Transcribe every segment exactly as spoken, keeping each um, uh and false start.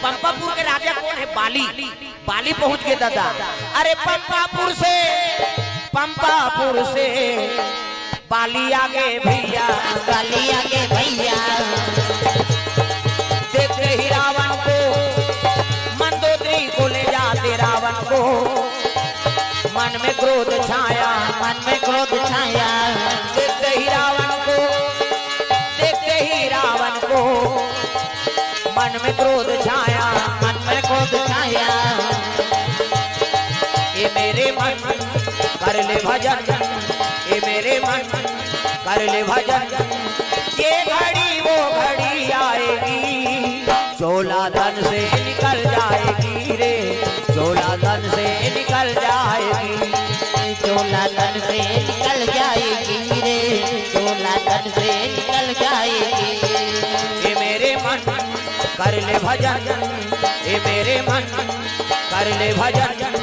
पंपापुर के राजा कोन हे? बाली। बाली पहुंच गे दादा। अरे पंपापुर से, पंपापुर से बाली आगे भैया। बाली आगे भैया। देखते ही रावण को, मंदोदरी को ले जाते रावण को। मन में क्रोध छाया। मन में क्रोध छाया। देखते ही रावण को, देखते ही रावण को मन में क्रोध छाया। मन में क्रोध छाया। ए मेरे मन कर ले भजन, ए मेरे मन कर ले भजन। ये घड़ी वो घड़ी आएगी, चोला तन से निकल जाएगी रे, चोला तन से निकल जाएगी। चोला तन से निकल जाएगी रे, चोला तन से निकल जाएगी। ए मेरे मन कर ले भजन, ए मेरे मन कर ले भजन।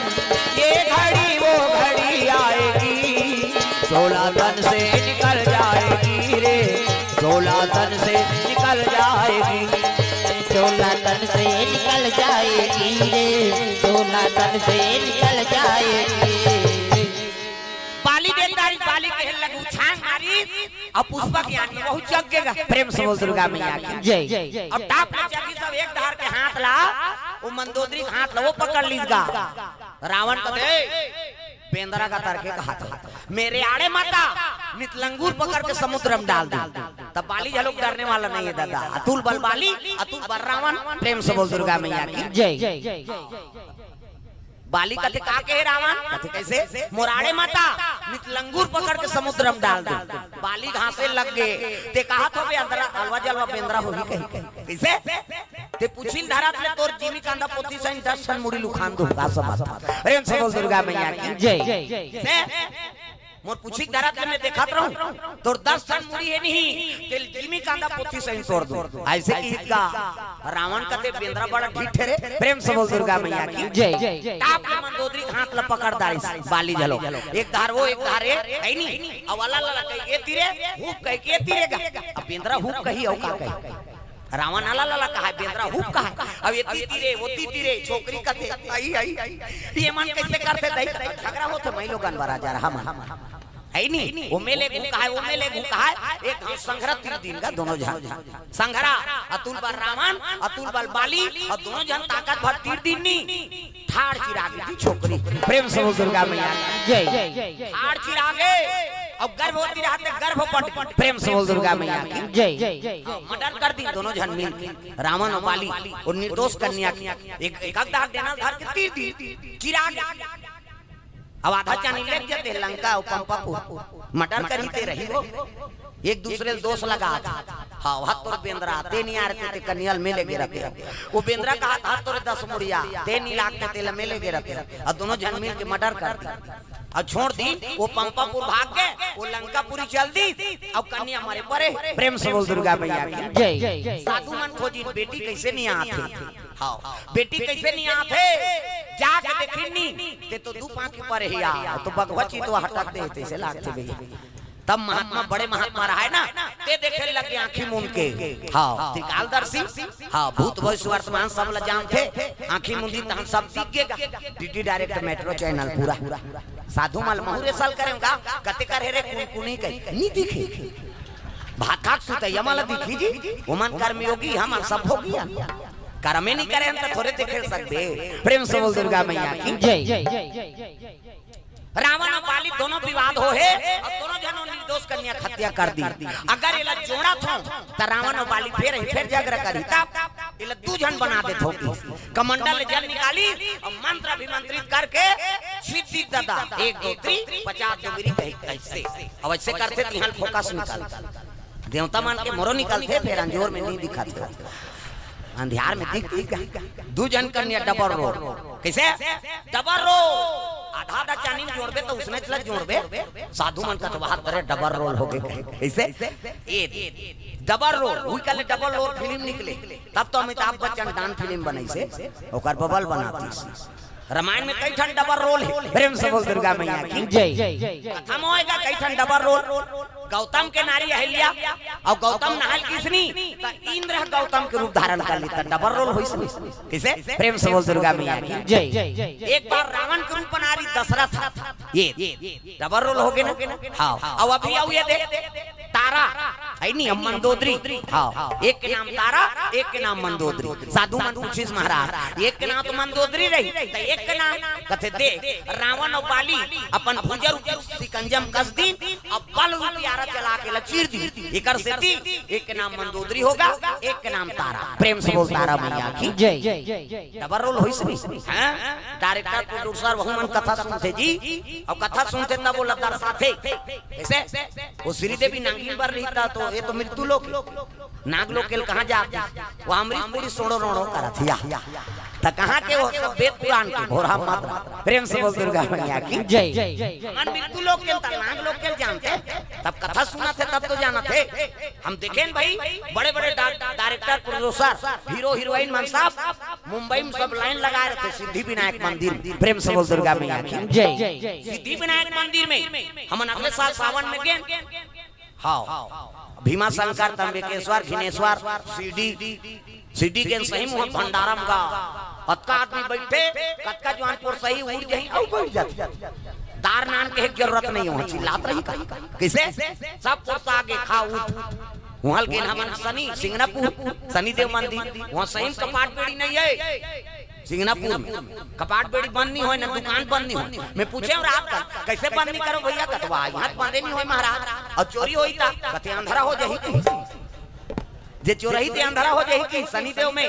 ये घड़ी वो घड़ी आएगी, चोला तन से निकल जाएगी रे, चोला तन से निकल जाएगी। चोला तन से निकल जाएगी रे, चोला तन से निकल जाएगी। बाली देख डारिस, बाली कहे लगू छांग मारिस, अउ पुष्पक यान में बहुत जग गेगा। प्रेम से बोल दुर्गा मैया की। जय। अउ टाप ले चघिस सब एक धार के हाथ ला, ओ मंदोदरी के हाथ ला वो पकड़ लीस गा। रावण कथे, "ए, बेंदरा का तरके का हाथ ला। मेरे आड़े मत आ, नित लंगूर पकड़ के समुद्र में डाल दूं।" तब बाली झलोक डरने वाला नहीं है दादा। अतुल बल बाली, अतुल बल रावण। प्रेम से बोल दुर्गा मैया की। जय। बाली कथे, "का कहे रावण?" कथे, "कैसे?" "मोर आड़े मत आ, नित लंगूर पकड़ के समुद्र में डाल दूं।" बाली घासे लग गे। ते कहत होबे, "अंदरा अलवा जलवा बेंदरा होही कही।" कैसे? ते पूछिन धरत ले तोर जिमी कांदा पोथी सहित दस ठन मुड़ी ल उखान दूं। का समझ? प्रेम से बोल दुर्गा मैया की। जय। कैसे? मोर पूछी धरत ले मैं देखत रहूं, तोर दस ठन मुड़ी हे नहीं, तेल जिमी कांदा पोथी सहित तोड़ दूं। ऐसे किहिस गा। रावण कथे, "बेंदरा बड़ा ढीठ हे रे।" प्रेम से बोल दुर्गा मैया की। जय। टाप ले मंदोदरी के हाथ ला पकड़ डारिस बाली झलोक। एक धार वो, एक धार ये, है नहीं। अब अला ला ला कहि के तीरे, हुप कहि के तीरे गा। अब बेंदरा हुप कही, अउ का कही? रावण अला ला ला कहा, बेंदरा हुप कहा। अब ये ती तीरे, वो ती तीरे, छोकरी कथे, "आई, आई, ये मन कैसे करथे दाई?" झगड़ा होथे, मैं लोगन बरा जा रहा मन। है नी? ओमे ले घू कहा, ओमे ले घू कहा, एक घाव संघरा तीर दिन गा दोनों झन। संघरा, अतुल बल रावण, अतुल बल बाली, अउ दोनों झन ताकत भर तीर दिन नी। ठाड़ चिरागे जी छोकरी। प्रेम से बोल दुर्गा मैया की। जय। ठाड़ चिरागे, अउ गर्भवती रहते गर्भपट। प्रेम से बोल दुर्गा मैया की। जय। हाँ, मर्डर कर दिन दोनों झन मिल के। रावण अउ बाली, अउ निर्दोष कन्या के एक, एक अगदार डेना धर के तीर दिन। चिरागे। अब आधा चानी लेग जाते लंका अउ पंपापुर, मर्डर करी ते रही वो। एक दूसरे ल दोष लगात। हाँ, वह तोर बेंदरा, ते नी आरते ते कन्या ल में लेगे रहते। वो बेंदरा कहा था तोरे दस मुड़िया, ते नी लागते ते ल में लेगे रहते। अउ दोनों झन मिल के मर्डर कर दी। अउ छोड़ दी, वो पंपापुर भाग गे, वो लंकापुरी चल दी, अउ कन्या मरे परे। प्रेम से बोल दुर्गा मैया की। जय। साधु मन खोजी बेटी कैसे नी आत हे। हाँ, बेटी कैसे नी आत हे? जाके देखिन नी, ते तो दू पांकी पर ही आ, तो बघवा चितवा हटक दे, तैसे लागथे भैया। तब महात्मा, बड़े महात्मा रहा है ना, ते देखे लगे आंखी मूंद के। हाँ, त्रिकालदर्शी, हाँ, भूत भविष्य वर्तमान सब ला जानथे, आंखी मूंदी तहन सब दिख गेगा। डीडी डायरेक्ट मेट्रो चैनल पूरा। साधु मन ल महूं रे सल करेंव गा, कते कर हे रे कुनकुनी कही, नी दिखे। भात खाक सुतैया मन ल दिखही जी, ओमन कर्मयोगी, हमन सब भोगी हन। करमे नी करे हन त थोरे देखे सकबे। प्रेम से बोल दुर्गा मैया की। जय। रावण अउ बाली दोनों विवाद हो हे, अउ दोनों झन निर्दोष कन्या के हत्या कर दी। अगर एला जोड़त हों, त रावण अउ बाली फेर, फेर झगड़ा करही, तब एला दू झन बना देथों कि कमंडल ले जल निकाली अउ मंत्र अभिमंत्रित करके छिद्दी ददा, एक दो तीन, पचास डोंगरी कही, कैसे? अब ऐसे करथे तिहां फोकस निकल। देवता मन के मोरो निकलथे, फेर अंजोर में नी दिखत हे। अंधियार में दिख, दिख, दू झन कन्या डबल रोल। कैसे? Double role. आधा आधा चानी में जोड़बे त उसने चला जोड़बे। साधु मन का तो बात करे डबल रोल हो गे। कैसे? ए डबल रोल, उही कहले डबल रोल फिल्म निकले। तब तो अमिताभ बच्चन डान फिल्म बनइसे, ओकर बबल बनातीस। रामायण में कई ठन डबल रोल हे। प्रेम से बोल दुर्गा मैया की। जय। कथा में होएगा कई ठन डबल रोल। गौतम के नारी अहिल्या, अउ गौतम नहाय ल गिसनी, त इंद्र ह गौतम के रूप धारण कर लिस, त डबल रोल होइस नहीं। कइसे? प्रेम से बोल दुर्गा मैया की। जय। एक बार रावण के रूप बना रही दशरथ, ये डबल रोल हो गे ना? हाँ। अउ अभी अउ ये दे, तारा, हे नहीं, अब मंदोदरी, हाँ, एक के नाम तारा, एक के नाम मंदोदरी। साधु मन पूछिस महाराज, एक के नाम तो मंदोदरी रही, त एक के नाम कथे दे, रावण अउ बाली अपन भुजा रूपी शिकंजा म कस दिन, अब बल रूपी आरा चला के ल चीर दिन। एकर सेती एक के नाम मंदोदरी होगे, एक के नाम तारा। प्रेम से बोल तारा मैया की। जय। डबल रोल होइस नहीं? हाँ? डायरेक्टर, प्रोड्यूसर, वहू मन कथा सुनथे जी, अउ कथा सुनथे तब ओला दर्शाथे। कइसे? वो श्रीदेवी नागिन बर रही त, तो ये तो मृत्यु लोक, नाग लोक के कहाँ जात? वो अमरीश पुरी सोड़ो रोड़ो करत हिया। त कहाँ के वो सब वेद पुराण के भोरा मात्रा। प्रेम से बोल दुर्गा मैया की। जय। हमन मृत्यु लोक के त नाग लोक के जानथे, तब कथा सुनथे तब तो जानथे। हम देखेन भाई, बड़े-बड़े डा-, डायरेक्टर, प्रोड्यूसर, हीरो, हीरोइन मन सब मुंबई म सब लाइन लगाय रहिथे सिद्धि विनायक मंदिर म। प्रेम से बोल दुर्गा मैया की। जय। सिद्धि विनायक मंदिर म हमन अगले साल सावन म गेन। हाँ, भीमा शंकर, त्र्यंबकेश्वर, घिनेश्वर, शिरडी, सिटी के सही मुँह भंडारा म गा, अतका आदमी बइठे, कतका जुवान पोरसही उठ जाही, अउ बइठ जाथे। दार नान के एक जरूरत नहीं हो, चिल्लात रही का? कइसे? सब पोरसा गे, खा उठ। उहाँ ल गेन हमन शनि, सिंगनापुर, शनिदेव मंदिर, उहाँ सही म कपाट बेड़ी नहीं हे। सिंगनापुर म कपाट बेड़ी बंद नहीं होय ना, दुकान बंद नहीं होय। मैं पूछे हँव रात का, "कइसे बंद नहीं करो भइया?" कथे, "वाह, इहाँ त बंदे नहीं होय महाराज, अउ चोरी होही त?" कथे, "अंधरा हो जाही।" जे चोरही ते अंधरा हो जाही कि शनिदेव म,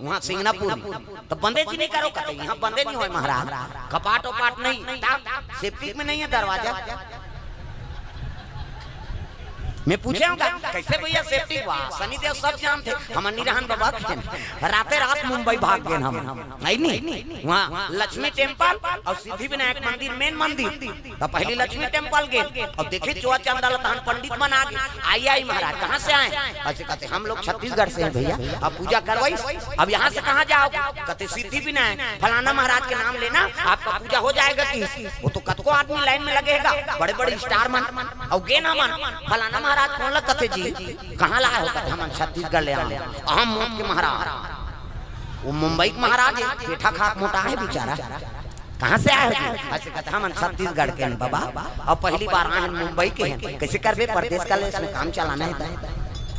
उहाँ सिंगनापुर म, त बंदे जी नहीं करो, कथे, "इहाँ बंदे नहीं होय महाराज, कपाट वपाट नहीं, ता सेप्टिक म नहीं हे दरवाजा।" मैं पूछे हँव का, "कइसे भइया सेप्टिक?" "वाह, शनिदेव सब जानथे, हमन नहीं रहन बाबा, राते रात मुंबई भाग गेन हम।" नहीं, नहीं, वहाँ लक्ष्मी टेम्पल अउ सिद्धि विनायक मंदिर, मेन मंदिर। त पहिली लक्ष्मी टेम्पल गेन, अउ देखे चोरा चंदा ल तहन पंडित मन आ गे। "आई, आई महाराज, कहाँ से आए?" अइसे कथे, "हम लोग छत्तीसगढ़ से हैं भइया, अब पूजा करवाइस, अब यहाँ से कहाँ जाओगे?" कथे, "सिद्धि विनायक, फलाना महाराज के नाम लेना, आपका पूजा हो जाएगा।" कि वो तो कतको आदमी लाइन म लगे हे गा, बड़े-बड़े स्टार मन, अउ गेन हमन, फलाना महाराज कोन ल कथे जी, कहाँ लाए हो? कथे, "हमन छत्तीसगढ़ ले आए, अहम मोट के महाराज।" वो मुंबई के महाराज हे, पेठा खा के मोटा हे बेचारा। "कहाँ से आए हो जी?" अइसे कथे, "हमन छत्तीसगढ़ के हन बाबा, अउ पहिली बार आए हन, मुंबई के हन।" "कइसे करबे, परदेस के ले, इसमें काम चलाना हे त।"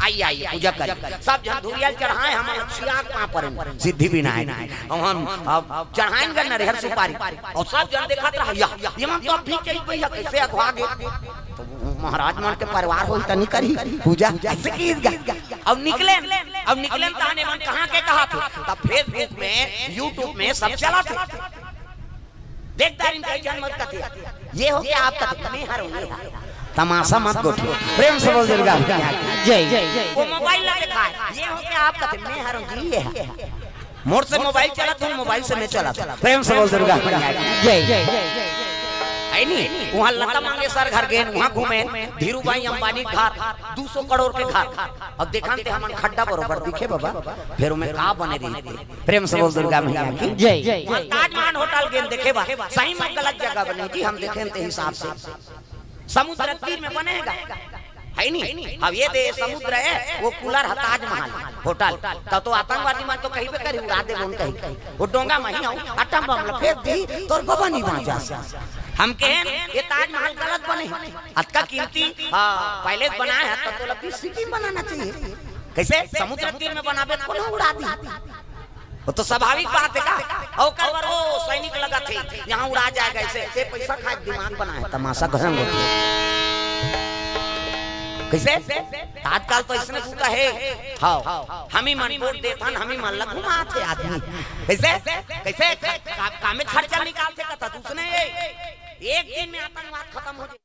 "आइए, आइए, पूजा करिए।" सब झन धुरिया ल चढ़ाए, हमन ल छिया के पाँव परेन, सिद्धि विनायक। अउ हम, अब चढ़ाएन गा नरियर सुपारी, अउ सब झन देखत रहा, "या, ये मन तो अब भी चल भइया, कइसे अघवा गे?" तो महाराज मन के परिवार होही त नहीं करही पूजा, अइसे किहिस गा। अब निकलेन, अब निकलेन तहन एमन कहाँ के कहाथे, तब Facebook म, YouTube म सब चलाथे। देख दारिन कई झन मत कथे, "ये हो क्या आप?" कथे, "मैं हरँव, ये हरँव।" तमाशा मत गोठियो। प्रेम से बोल दुर्गा मैया की। जय। वो मोबाइल ला देखाए, "ये हो क्या आप?" कथे, "मैं हरँव जी, ये हरँव।" मोर से मोबाइल चलत हे, मोबाइल से मैं चलत हँव। प्रेम से बोल दुर्गा मैया की। जय। हे नहीं, उहाँ लता मंगेशकर घर गेन, उहाँ घूमेन, धीरू भाई अंबानी के घर, दू सौ करोड़ के घर। अब देखन ते हमन खड्डा बरोबर दिखे बाबा, फेर ओमे का बने रहिथे। प्रेम से बोल दुर्गा मैया की। जय। उहाँ ताजमहल होटल गेन देखे बर, सही म गलत जगह बने जी, हम देखेन ते हिसाब से। समुद्र तीर म बने हे गा, हे नहीं? अब ये दे समुद्र हे, वो कूलर हे ताजमहल होटल। तब तो आतंकवादी मन तो कहिबे करही, उड़ा देबो कहि के। वो डोंगा म ही हँव, atom bomb ल फेंक दिही, तोर बबा नहीं बाँचस। हम कहेन, ये ताजमहल गलत बने हे। अतका कीमती, हाँ, palace बनाए हे, तब तो ओला बीच city म बनाना चाहिए। कइसे? समुद्र तीर म बनाबे त कोनो उड़ा दिही। वो तो स्वाभाविक बात हे का? अउ ओकर बर वो सैनिक लगत हे, यहाँ उड़ा जाएगा अइसे, ते पइसा खाए के दिमाग बनाए, तमाशा घरंग होथे। कइसे? आजकल तो अइसने बूता हे। हाँ, हम ही मन वोट देथन, हम ही मन ला घुमाथे आदमी। कइसे? कइसे? का-, का-, कामे खर्चा निकालथे कथा, दूसरे एक दिन म आतंकवाद खतम हो जाए।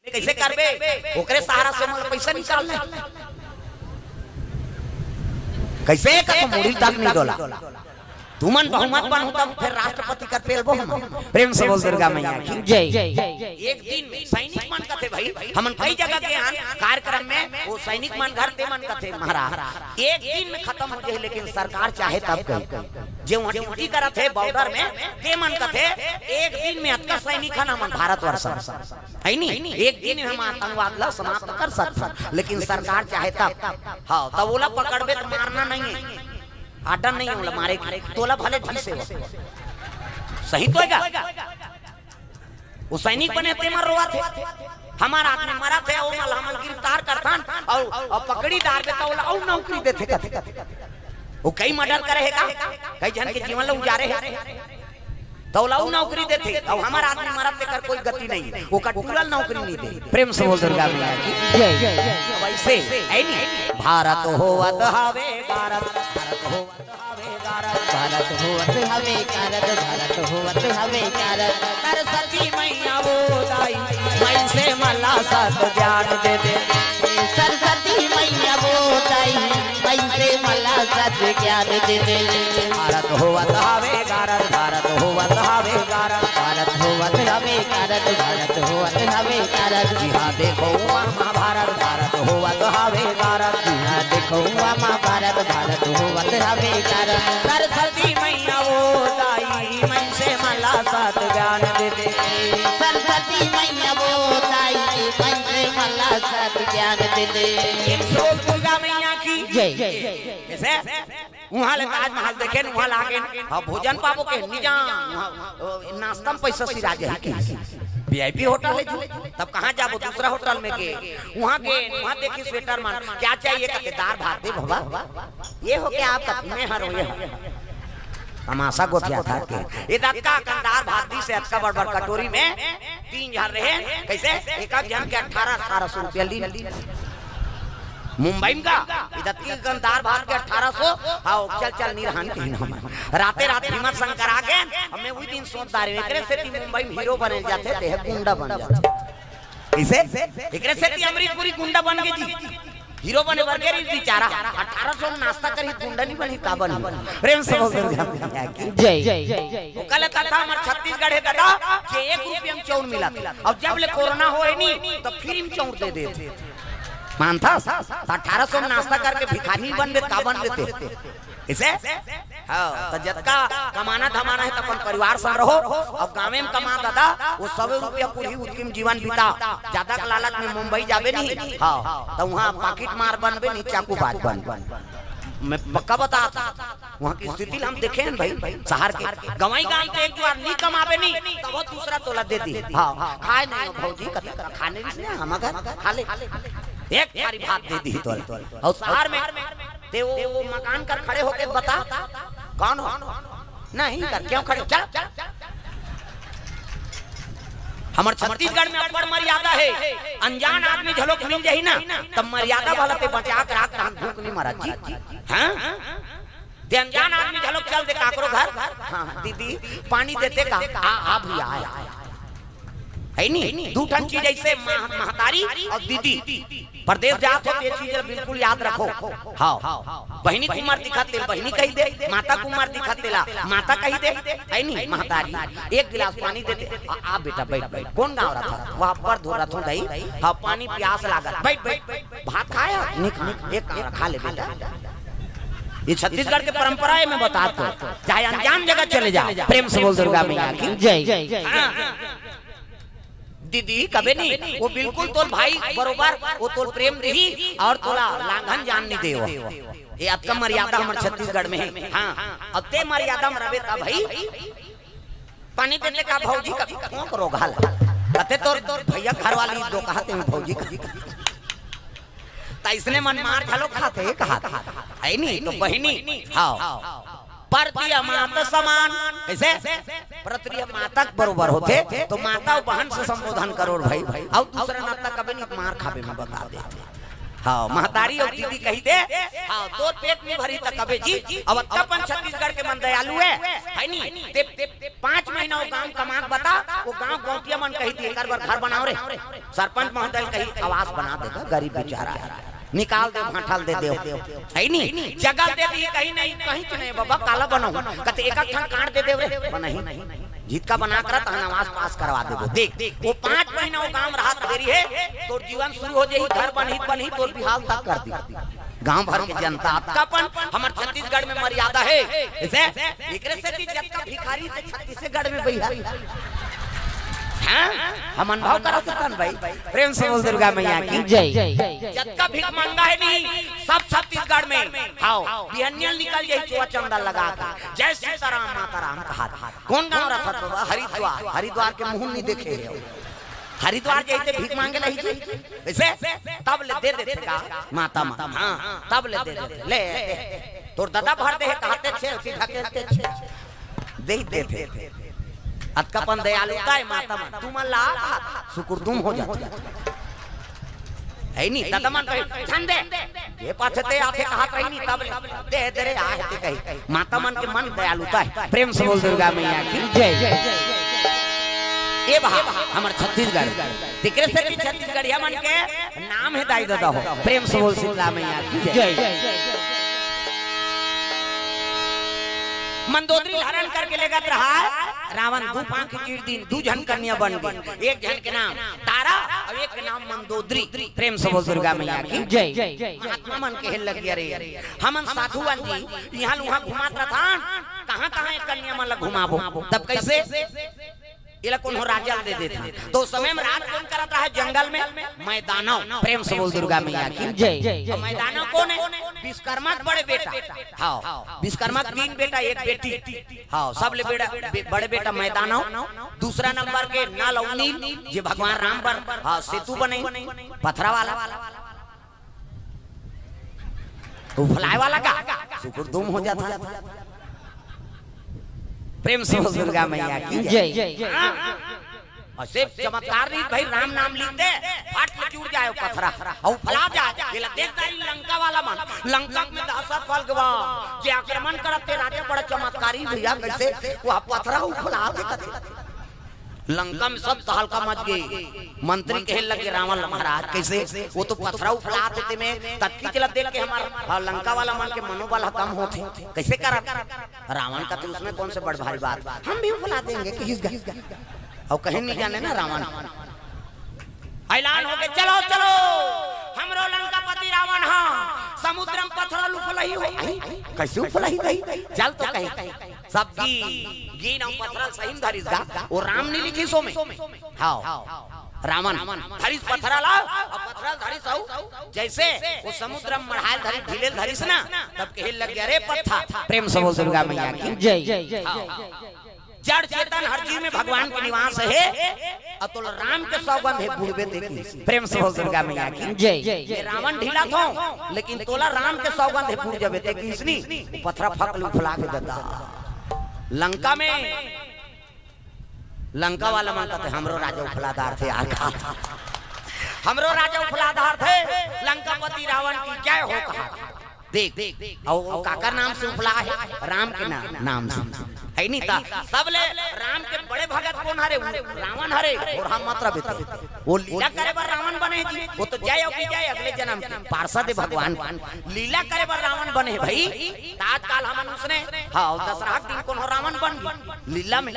कइसे करबे? ओकरे सहारा से मोला पइसा निकालना हे। कइसे कथों, मुड़ी तक नहीं डोला। तुमन बहुमत बनहू तब फेर राष्ट्रपति कर पेलबो हम। प्रेम से बोल दुर्गा मैया की। जय। एक दिन सैनिक मन कथे भाई, हमन कई जगह गे हन कार्यक्रम में, वो सैनिक मन घर, ते मन कथे महाराज, एक दिन में खतम हो जाही, लेकिन सरकार चाहे तब कही। जे वहाँ ड्यूटी करत हे बॉर्डर में, ते मन कथे, एक दिन में अतका सैनिक हन हमन भारतवर्ष में, है नी? एक दिन में हम आतंकवाद ला समाप्त कर सकथन, लेकिन सरकार चाहे तब। हाँ, तब ओला पकड़बे तो मारना नहीं है, आर्डर नहीं है ओला मारे के, तोला भले ढीसे हो। सही तो है का? वो सैनिक बने ते मन रोवत हे, हमार आदमी मरत हे, ओ मन हमन गिरफ्तार करथन, अउ, अउ पकड़ी डारबे त ओला अउ नौकरी देथे कथे। वो कई मर्डर करे हे का, कई झन के जीवन ला उजारे हे, त ओला अउ नौकरी देथे, अउ हमार आदमी मरत तेकर कोई गति नहीं, ओकर टूरल नौकरी नहीं दे। प्रेम से बोल दुर्गा मैया की। जय। वैसे है नी, भारत होवत हवे भारत, भारत होवत हवे कारत, भारत होवत हवे कारत, भारत होवत हवे कारत। सरस्वती मैया वो दाई, मनसे मन ला सत ज्ञान दे दे। सरस्वती मैया वो दाई, मनसे मन ला सत ज्ञान दे दे। भारत होवत हवे कारत, भारत होवत हवे कारत, भारत होवत हवे कारत, भारत होवत हवे कारत। जिहाँ देखो उहाँ महाभारत, भारत होवत हवे कारत। जिहाँ देखो उहाँ महाभारत, भारत होवत हवे कारत। सरस्वती मैया वो दाई, मनसे मन ला सत ज्ञान दे दे। सरस्वती मैया वो दाई, मनसे मन ला सत ज्ञान दे दे। एक सौ दुर्गा मैया की जय। कैसे? उहाँ ले ताजमहल देखेन, उहाँ ले आगेन, हाँ, भोजन पाबो कहिन, नी जान, उहाँ, ओ, नाश्ता में पैसा सिरा जाही कहिस। वीआईपी होटल हे जी, तब कहाँ जाबो, दूसरा होटल में गे, उहाँ गे, उहाँ देखिस वेटर मन, क्या चाहिए कथे, दार भात दे बाबा, ये हो क्या आपका, मैं हरों, ये हरों। तमाशा गोठियाथे के, ए दतका अकन दार भात दिस हे, अतका बड़ बड़ कटोरी में, तीन झन रहे, कैसे? एक एक झन के अठारह, अठारह सौ रुपया लीन। मुंबई में का? इधर तीन कन दार भात के अठारह सौ, हाँ, चल, चल, नी रहन कहिन हमन। राते रात भीमा शंकर आगेन, हमें वही दिन सोच डारे, एकरे सेती मुंबई में हीरो बने जाथे, ते गुंडा बन जाथे। इसे? एकरे सेती अमरीश पुरी गुंडा बन गे जी। हीरो बने बर गे रहिस बेचारा, अठारह सौ में नाश्ता करही, गुंडा नी बनही, का बनही? प्रेम से बोल दुर्गा मैया की। जय। ओकर ले कथा हमर छत्तीसगढ़ हे दादा, जे एक रुपया में चाउर मिलत। अउ जब ले कोरोना होय नी, त फ्री में चाउर दे देथे। मानथस? त अठारह सौ में नाश्ता करके भिखारी बनबे, का बनबे ते? इसे? हाँ, त जतका कमाना धमाना हे, त अपन परिवार संग रहो, अउ गाँवे में कमा दादा, वो सौ रुपया पूरी उतकी में जीवन बिता। जादा के लालच में मुंबई जाबे नी, हाँ, त उहाँ पाकिट मार बनबे नी, चाकूबाज बनबे। मैं पक्का बतात हँव, उहाँ के स्थिति ला हम देखे हन भाई, शहर के। गँवई गाँव के एक बार नी कमाबे नी, तब वो दूसरा तोला दे दिही। हाँ, खाए नहीं हो भौजी, कथे, खाने नहीं, हम घर खा ले। एक थारी भात दे दिही तोला। अउ शहर में ते वो, वो मकान कर खड़े होके बता, कौन हो? नहीं कर, क्यों खड़े? चल। हमर छत्तीसगढ़ में अब्बड़ मर्यादा हे, अनजान आदमी घलोक मिल जाही ना, तब मर्यादा वाला ते बचा के राख, तहन भूख नहीं मरत जी। हाँ? ते अनजान आदमी घलोक चल दे काकरो घर, हाँ, दीदी, पानी देते का? आ, आ भैया, आ, आ। है नी? दू ठन चीज ऐसे मह-, महतारी अउ दीदी। परदेस जात हो, ते चीज ला बिल्कुल याद रखो। हाँ। बहिनी के उमर दिखत तेला बहिनी कहि दे, माता के उमर दिखत तेला माता कहि दे, है नी? महतारी, एक गिलास पानी दे दे। आ, आ बेटा, बइठ, बइठ। कोन गाँव रथस? वहाँ पर धो रथों दाई। हाँ, पानी पियास लागत। बइठ, बइठ। भात खाय हस? नी खाय। एक काम रख, खा ले बेटा। ये छत्तीसगढ़ के परंपरा हे, मैं बतात हँव। चाहे अनजान जगह चले जाव, प्रेम से बोल दुर्गा मैया की। जय। हाँ। दीदी कबे नहीं, वो बिल्कुल तोर भाई बरोबर, वो तोर प्रेम रही अउ तोला लांघन जान नहीं देवय। ये अतका मर्यादा हमर छत्तीसगढ़ में हे। हाँ, अब ते मर्यादा में रबे त भाई, पानी देते का भौजी, कभी खोंक रोघा ला। कथे तोर भैया घर वाली दो कहते हैं भौजी का। त इसने मन मार घलो खाथे, कहा है नी? तो बहिनी, हाँ। परती अमात समान। कैसे? परती अमात के बरोबर होथे, तो माता अउ बहन से संबोधन करो भाई। अउ दूसरा नाता कबे नहीं, मार खाबे में बता दे। हाँ, महतारी अउ दीदी कहि दे, हाँ, तोर पेट नहीं भरी त कबे जी। अब अपन छत्तीसगढ़ के मन दयालु हे, है नी? ते, ते पाँच महीना वो गांव कमा के बता, वो गांव गौंटिया मन कहि दिही, एकर बर घर बनाव रे। सरपंच महोदय कही, आवास बना देगा, गरीब बेचारा हे। निकाल दे, भांठा ल दे दे। है नी? जगह दे दिही, कही नहीं, कहीं तो नहीं बाबा, काला बनाऊं। कथे एक ठन कांट दे दे रे, बनही। जितका बना करत हन, आवास पास करवा देबो। देख, वो पाँच महीना वो गांव राहत देरी हे, तोर जीवन शुरू हो जाही, घर बनही, बनही, तोर बिहाव तक कर दी। गांव भर के जनता अतका अपन हमर छत्तीसगढ़ में मर्यादा हे। जैसे एकरे सेती जतका भिखारी ते छत्तीसगढ़ में बइहा। हाँ? हम अनुभव करा सकन भाई। प्रेम से बोल दुर्गा मैया की जय। जतका भीख मांगा हे नहीं, सब छत्तीसगढ़ में। हाव, बिहनिया निकल जाही चोला चंदा लगा के। जय सीताराम, माता राम कहा। कौन गांव रथत बाबा? हरिद्वार। हरिद्वार के मुंह नहीं देखे हे। हरिद्वार जाइते भीख मांगे नहीं जी। वैसे तब ले दे देथे का? माता, माता। हाँ, तब ले दे देथे। ले, ले। तोर दादा भर दे हे, कहते छे, उसी ढकेलते छे। दे ही देथे। अतका अपन दयालुता हे माता मन। तुमन ला सुकुरदुम हो जाथे। हे नहीं, दादा मन कही, "झन दे।" ये पाछे ते आथे कहत रही नहीं, तब ले, "दे दे रे, आहे ते कही।" माता मन के मन दयालुता हे। प्रेम से बोल दुर्गा मैया की जय। ए भा, हमर छत्तीसगढ़, तेकरे सेती छत्तीसगढ़िया मन के नाम हे दाई ददा हो। प्रेम से बोल शीतला मैया की जय। जय। मंदोदरी हरण करके लेगत रहा रावण, दू पांख चीर दिन, दू झन कन्या बन गई। एक झन के नाम तारा अउ एक के नाम मंदोदरी। प्रेम से बोल दुर्गा मैया की जय। महात्मा मन कहे लग गया, "रे, हमन साधु अन जी, इहाँ ल उहाँ घुमात रथन, कहाँ-कहाँ ये कन्या मन ल घुमाबो?" तब कैसे? एला कोनो राजा ल दे देथन। तो उस समय में राज कौन करत रहा जंगल में? मैदानव। प्रेम से बोल दुर्गा मैया की जय। अउ मैदानव कौन हे? विश्वकर्मा के बड़े बेटा। हाँ, विश्वकर्मा के तीन बेटा, एक बेटी। हाँ, सबले बेड़ा, बे-, बड़े बेटा मैदानव, दूसरा नंबर के नल अउ नील, जे भगवान राम बर, हाँ, सेतु बनई, पथरा वाला, उफलाय वाला का सुकुरदुम हो जाता। प्रेम से बोल दुर्गा मैया की जय। जय। अउ सिर्फ चमत्कार नहीं भाई, राम नाम लिख दे, फट ले जुड़ जाए वो पथरा, अउ उफला जाए। ये ला देख दारी लंका वाला मन, लंका में दहशत फैल गवा, जे आक्रमण करत ते राजा बड़ा चमत्कारी भैया, कैसे वो पथरा उफला दे कथे। लंका में सब तहलका मच गई। मंत्री कहे लगे रावण ला, "महाराज, कैसे? वो तो पथरा उफला देते में तत्की चला देख के हमार, हाँ, लंका वाला मन के मनोबल ह कम होथे। कैसे करब?" रावण कथे, "उसमें कौन से बड़ भारी बात, हम भी उफला देंगे किस गा।" अउ कहीं नहीं जाने ना रावण। ऐलान हो गए, "चलो, चलो, हमरो लंकापति रावण हा समुद्र में पथरा ल उफलही हो।" आई, कैसे उफलही दही? चल तो कहीं। सब गी-, गीन अउ पथरा ल सही में धरिस गा, वो राम नहीं लिखिस ओमे। हाँ, रावण धरिस पथरा ला, अउ पथरा ल धरिस अउ जैसे वो समुद्र में मढ़ायल धरिस, ढीले ल धरिस ना, तब कहे लग गया, "रे पत्थर।" प्रेम से बोल दुर्गा मैया की जय। हाँ। जड़ चेतन हर जीव में भगवान के निवास हे। अउ तोला राम के सौगंध हे, बुड़बे ते किस। प्रेम से बोल दुर्गा मैया की जय। ये रावण ढीला थो, लेकिन तोला राम के सौगंध हे, बुड़ जबे ते किसनी। पथरा फक ले उफला के ददा। लंका में, लंका वाला मन कथे, "हमरो राजा उफलादार थे यार, कहा था। हमरो राजा उफलादार थे, लंकापति रावण की जय हो," कहा था। देख, अउ वो काकर नाम से उफला हे? राम के ना-, नाम से। हे नहीं ता, सबले राम के बड़े भगत कौन हरे? वो रावण हरे। अउ हम मतलब इतने। वो लीला करे बर रावण बने जी। वो तो जय अउ विजय अगले जन्म के पार्षद हे भगवान के। लीला करे बर रावण बने भाई। त आजकाल हमन उसने, हाँ, दसरहा के दिन कोनो रावण बन गई लीला में।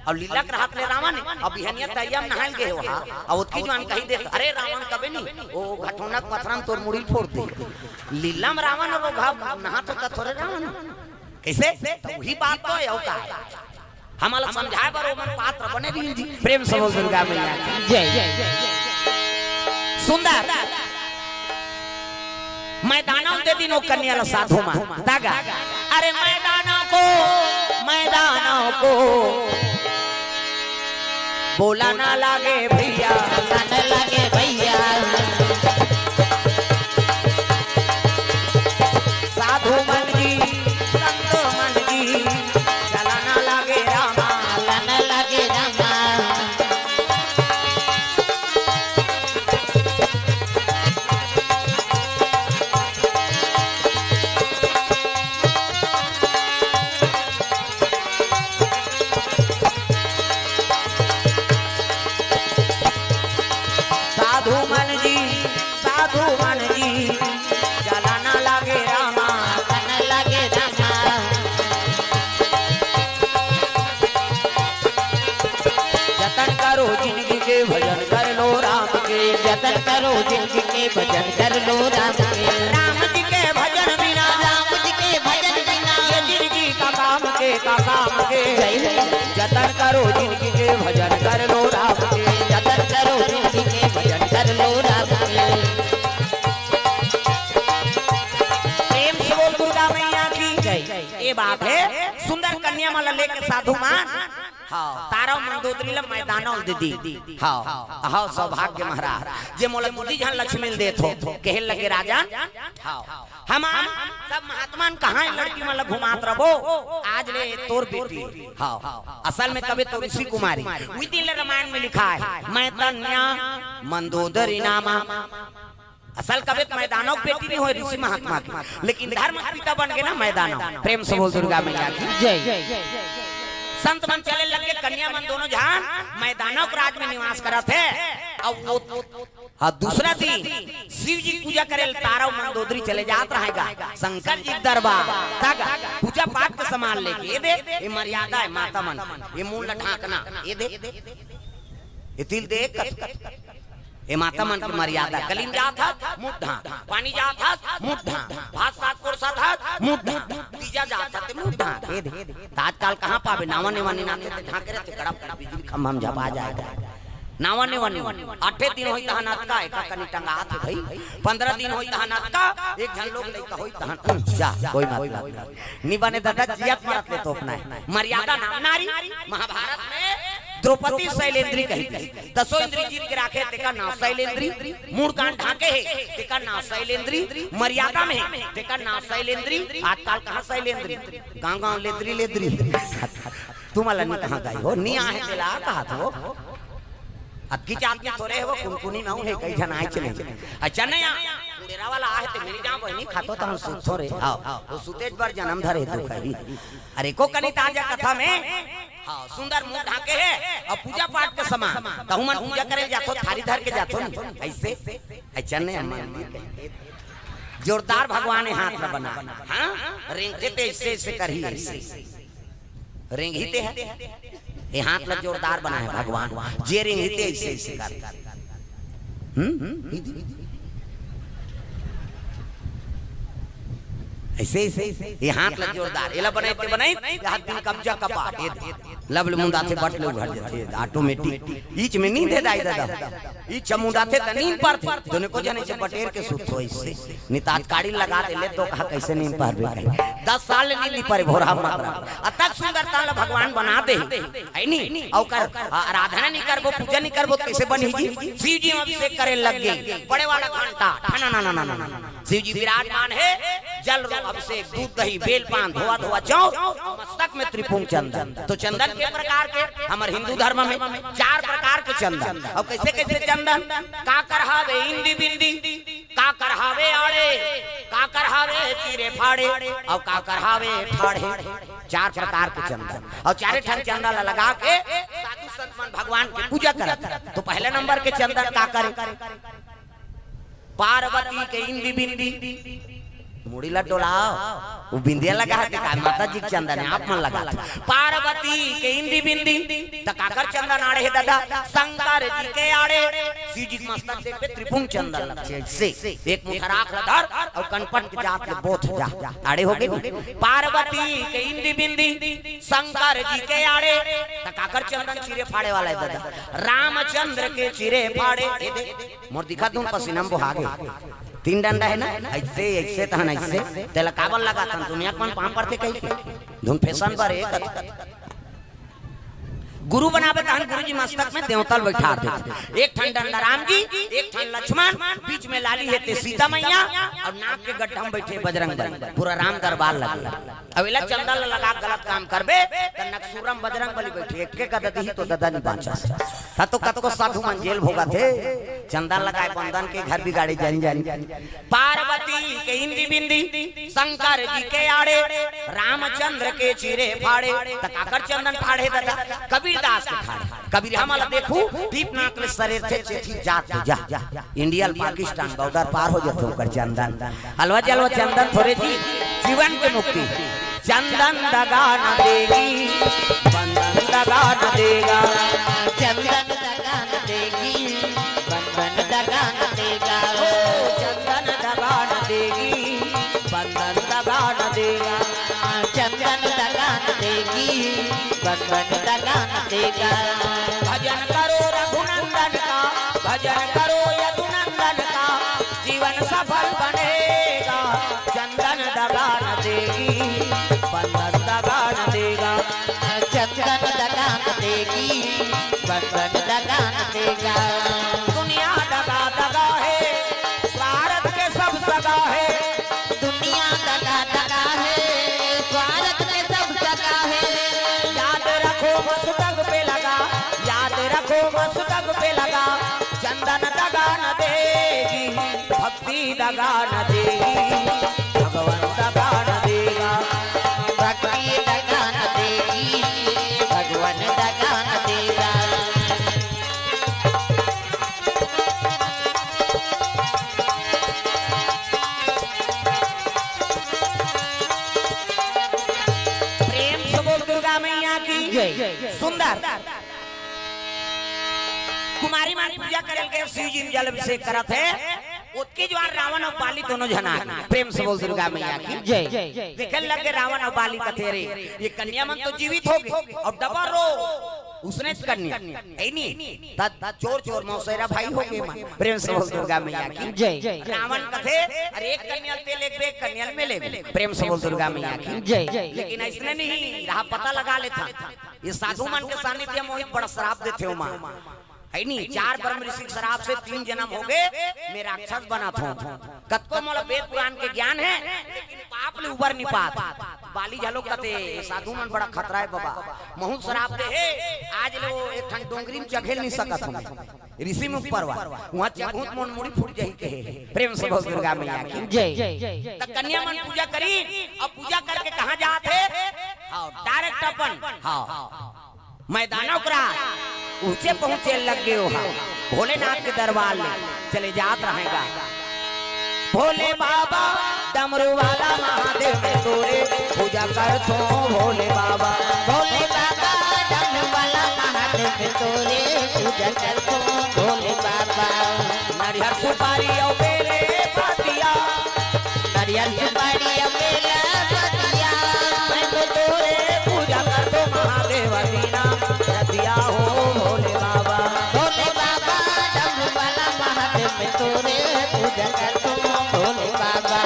अउ लीला के रहत ले रावण, अउ बिहनिया तरिया में नहायल गे हो, हाँ, अउ ओतकी जुवान कही देत, "अरे रावण कबे नहीं, वो घटोना के पथरा में तोर मुड़ी फोड़ दे।" लीला में रावण अउ घा नहात होता थोरे रावण। कैसे? तो वही बात तो हे, अउ का हे? हमला समझाए बर ओमन पात्र बने रहिन जी। प्रेम से बोल दुर्गा मैया की जय। सुंदर। मैदानव दे दिन वो कन्या ला साधु मन दागा। अरे मैदानव को, मैदानव को बोला ना लागे भैया, बोला ना लागे भैया। साधु मन जी, संत मन जी, चला ना लागे रामा, बोला ना लागे रामा। साधु मन जी, साधु मन जी, चला ना लागे रामा, चला ना लागे रामा। करो जिंदगी के भजन कर लो राम के। जतन करो जिंदगी के भजन कर लो राम के। राम जी के भजन बिना, राम जी के भजन बिना, ये जिंदगी का काम के, का काम के। जय हो। जतन करो जिंदगी के भजन कर लो राम के। जतन करो जिंदगी के भजन कर लो राम के। प्रेम से बोल दुर्गा मैया की जय। ये बात है, सुंदर कन्या मन ला लेके साधु मन, हाँ, तारा अउ मंदोदरी ला मैदान अउ दीदी। हाँ, हाँ, सौभाग्य महाराज, जे मोला दूजी झन लक्ष्मी ल देत हो, कहे लगे राजन। हाँ, हम सब महात्मा मन कहाँ लड़की मन ला घुमात रबो, आज ले तोर बेटी। हाँ, असल में कबे तो ऋषि कुमारी, उही दिन ले रामायण में लिखा है, मैतन्या मंदोदरी नामा। असल कबे त मैदानव के बेटी नहीं होय ऋषि महात्मा के, लेकिन धर्म के पिता बन गे ना मैदानव। प्रेम से बोल दुर्गा मैया की जय। संत मन चले लग गे, कन्या मन दोनों झन मैदानव के राज में निवास करत हे। अउ वो, हाँ, दूसरा दिन शिव जी के पूजा करे ल तारा अउ मंदोदरी चले जात रहेगा शंकर जी के दरबार तक। पूजा पाठ के सामान लेके, ये दे, ये मर्यादा है माता मन, ये मुंह ला ढांकना, ये दे, ये तिल दे, ए माता मन के मर्यादा, गली में जात हस, मुंह ढांक, पानी जात हस, मुंह ढांक, भात साग परोसत हस, मुंह ढांक, तीजा जात हस, ते मुंह ढांक। ए दे, त आजकल कहाँ पाबे, नावा नेवा नी नाथे ते ढांके रहिथे, कड़प कड़प बिजली खंभा में झपा जाए। नावा नेवा नी, आठे दिन होई तहन अतका, एका कनी टंगात हे भाई, पंद्रह दिन होई तहन अतका, एक झन लोग लइका होई तहन, उम, जा, कोई मतलब नहीं। नी बने दादा, जियत मरत ले तोपना हे। मर्यादा नाम नारी, महाभारत में द्रौपदी शैलेंद्री कही थी। दसों इंद्री जीत के राखे, तेकर नाम शैलेंद्री। मूड़ कान ढांके हे, तेकर नाम शैलेंद्री। मर्यादा में हे, तेकर नाम शैलेंद्री। आजकल कहाँ शैलेंद्री, गांव गांव लेद्री लेद्री। तुम अला नी कहाँ गए हो, नी आहे तेला कहा तो। अतकी जात में थोरे हे वो, कुनकुनी नौ हे, कई झन आए चले। अच्छा नहीं आ, कुड़ेरा वाला आहे ते मेरी जान बहनी खातो तो हम सुतो रे। आओ, वो सुतेज बर जन्म धरे दुख है। अरे को कनी ताजा कथा में, हाँ, सुंदर मुंह ढांके हे अउ पूजा पाठ के समान, तहु मन पूजा करे जाथो, थारी धर के जाथो नी, ऐसे, ऐसा नहीं मंदिर कहीं। जोरदार भगवान हे हाथ ला बना, हाँ, रेंगथे ते ऐसे, ऐसे करही, ऐसे रेंगही ते हे, ये हाथ ला जोरदार बना हे भगवान, जे रेंगही ते ऐसे, ऐसे कर। हम्म? ऐसे, ऐसे, ये हाथ ला जोरदार, एला बनाई ते बनाई, ये हाथ दिन कब्जा कपाट, ये दे। लब ले मुंदाथे बट ले उघड़ जाथे, automatic। ईच में नींद हे दाई दादा। ईच मुंदाथे त नींद परथे, दोनों को जने से बटेर के सुत होइसे। नी त आज काड़ी लगा दे ले तो कहा कैसे नींद परबे कहीं। दस साल ले नींद नी परे भोरा मत रहा। अतक सुंदर तन ला भगवान बना दे। है नी? अउ कर, आ, आराधना नी करबो, पूजा नी करबो, कैसे बनही जी? शिव जी अभिषेक करे लग गे। बड़े वाला घंटा, ठना ना ना ना ना ना। शिव जी विराजमान हे, जल रो अभिषेक, दूध दही, बेल पान, धोआ धोआ चाउर, मस्तक में त्रिपुंड चंदन। तो चंदन के प्रकार के, हमर हिंदू धर्म में चार प्रकार के चंदन। अउ कैसे कैसे चंदन? काकर हावे इंदी बिंदी, काकर हावे आड़े, काकर हावे चीरे फाड़े, अउ काकर हावे ठाढ़े। चार प्रकार के चंदन, अउ चारे ठन चंदन ला लगा के साधु संत मन भगवान के पूजा करत। तो पहले नंबर के चंदन काकर हे? पार्वती के इंदी बिंदी, मुड़ी ला डोलाव, वो बिंदिया लगा हे ते का, माता जी के चंदन हे, आप मन लगा। पार्वती के इंदी बिंदी, त काकर चंदन आड़े हे दादा? शंकर जी के आड़े। शिव जी के मस्तक देखबे त्रिपुंड चंदन लगथे, ऐसे एक मुठा राख ला धर अउ कनपट के जात ले बोथ जा, आड़े हो गे। पार्वती के इंदी बिंदी, शंकर जी के आड़े, त काकर चंदन चीरे फाड़े वाला हे दादा? रामचंद्र के चीरे फाड़े। ए दे, मोर दिखा दूं पसीना में बोहा गे। तीन डंडा हे ना, ऐसे, ऐसे तहन ऐसे। तेला काबर लगाथन? दुनिया के मन पांव परथे कहिके। धुन फैशन बर एक गुरु बनाबे तहन गुरु जी मस्तक में देवता ल बैठार देथे। एक ठन डंडा राम जी, एक ठन लक्ष्मण, बीच में लाली हे ते सीता मैया, अउ नाक के गड्ढा में बैठे बजरंग बली। पूरा राम दरबार लगे। अब एला चंदन ल लगा के गलत काम करबे, त नकसूरम बजरंग बली बैठे, एक के गदा दिही तो ददा नी बांचस। त तो कतको साधु मन जेल भोगत हे, चंदन लगाए बंदन के घर बिगाड़े जानी जानी। पार्वती के इंदी बिंदी, शंकर जी के आड़े, रामचंद्र के चीरे फाड़े, त काकर चंदन फाड़े ददा? कबीरदास के फाड़े। कबीर हमला देखू, दीप नाक ले सरेर थे चेथी जात जा। इंडिया ल पाकिस्तान बॉर्डर पार हो जाथे ओकर चंदन। हलवा जलवा चंदन थोरे जी, जीवन के मुक्ति। चंदन दगा न देगी, बंधन दगा न देगा। चंदन भजन करो रघुनंदन का, भजन करो यदुनंदन का, जीवन सफल बनेगा। चंदन दगा न देगी, बंधन दगा न देगा। चंदन दगा न देगी, बंधन दगा न देगा। दुनिया दगा दगा है, स्वार्थ के सब सगा है। दुनिया दगा दगा है, स्वार्थ के सब सगा है। याद रखो मस्तक पे लगा, याद रखो मस्तक पे लगा। चंदन दगा न देगी, भक्ति दगा न देगी, भगवान दगा न देगा। भक्ति दगा न देगी, भगवान दगा न देगा। प्रेम से बोल दुर्गा मैया की जय। सुंदर। कुमारी मन पूजा करे ल गे, शिव जी म जल अभिषेक करत हे। ओतके जुवार रावण अउ बाली दोनों झन आ गे। प्रेम से बोल दुर्गा मैया की जय। देखे लगे रावण अउ बाली, कथे, "अरे, ये कन्या मन तो जीवित हो गे, अउ डबल रो उसने कन्या, हे नी?" त चोर चोर मौसेरा भाई हो गे मन। प्रेम से बोल दुर्गा मैया की जय। रावण कथे, "अरे, एक कन्या ल ते लेगबे, एक कन्या ल मैं लेगहूं।" प्रेम से बोल दुर्गा मैया की जय। लेकिन अइसने नहीं रहा, पता लगा लेथन। ये साधु मन के सानिध्य म ओही बड़ा श्राप देथे ओमा। हे नी, चार ब्रह्म ऋषि के श्राप से तीन जनम हो गे, मैं राक्षस बनत हंव। कतको मोला वेद पुराण के ज्ञान हे, लेकिन पाप ले उबर नी पात। बाली घलो कथे, "ये साधु मन बड़ा खतरा हे बबा, महूं श्राप दे हे, आज ले वो एक ठन डोंगरी म चघे ल नी सकत हंव मैं। ऋषि मुख पर्वत, उहां चघहूं त मोर मुड़ी फूट जाही," कहे। प्रेम से बोल दुर्गा मैया की जय। त कन्या मन पूजा करिन, अउ पूजा करके कहां जात हे? हां, direct अपन, हां। मैदानव करा ऊंचे पहुंचे लग गे ओहा, भोलेनाथ के दरबार ले चले जात रहेगा। भोले बाबा डमरू वाला महादेव मैं तोरे पूजा करथों भोले बाबा। भोले बाबा डमरू वाला महादेव मैं तोरे पूजा करथों भोले बाबा। नरियर सुपारी अउ बेले पतिया, नरियर सुपारी अउ बेला पतिया। मैं तो तोरे पूजा करथों महादेव दीना रतिया हो भोले बाबा। भोले बाबा डमरू वाला महादेव मैं तोरे पूजा करथों भोले बाबा।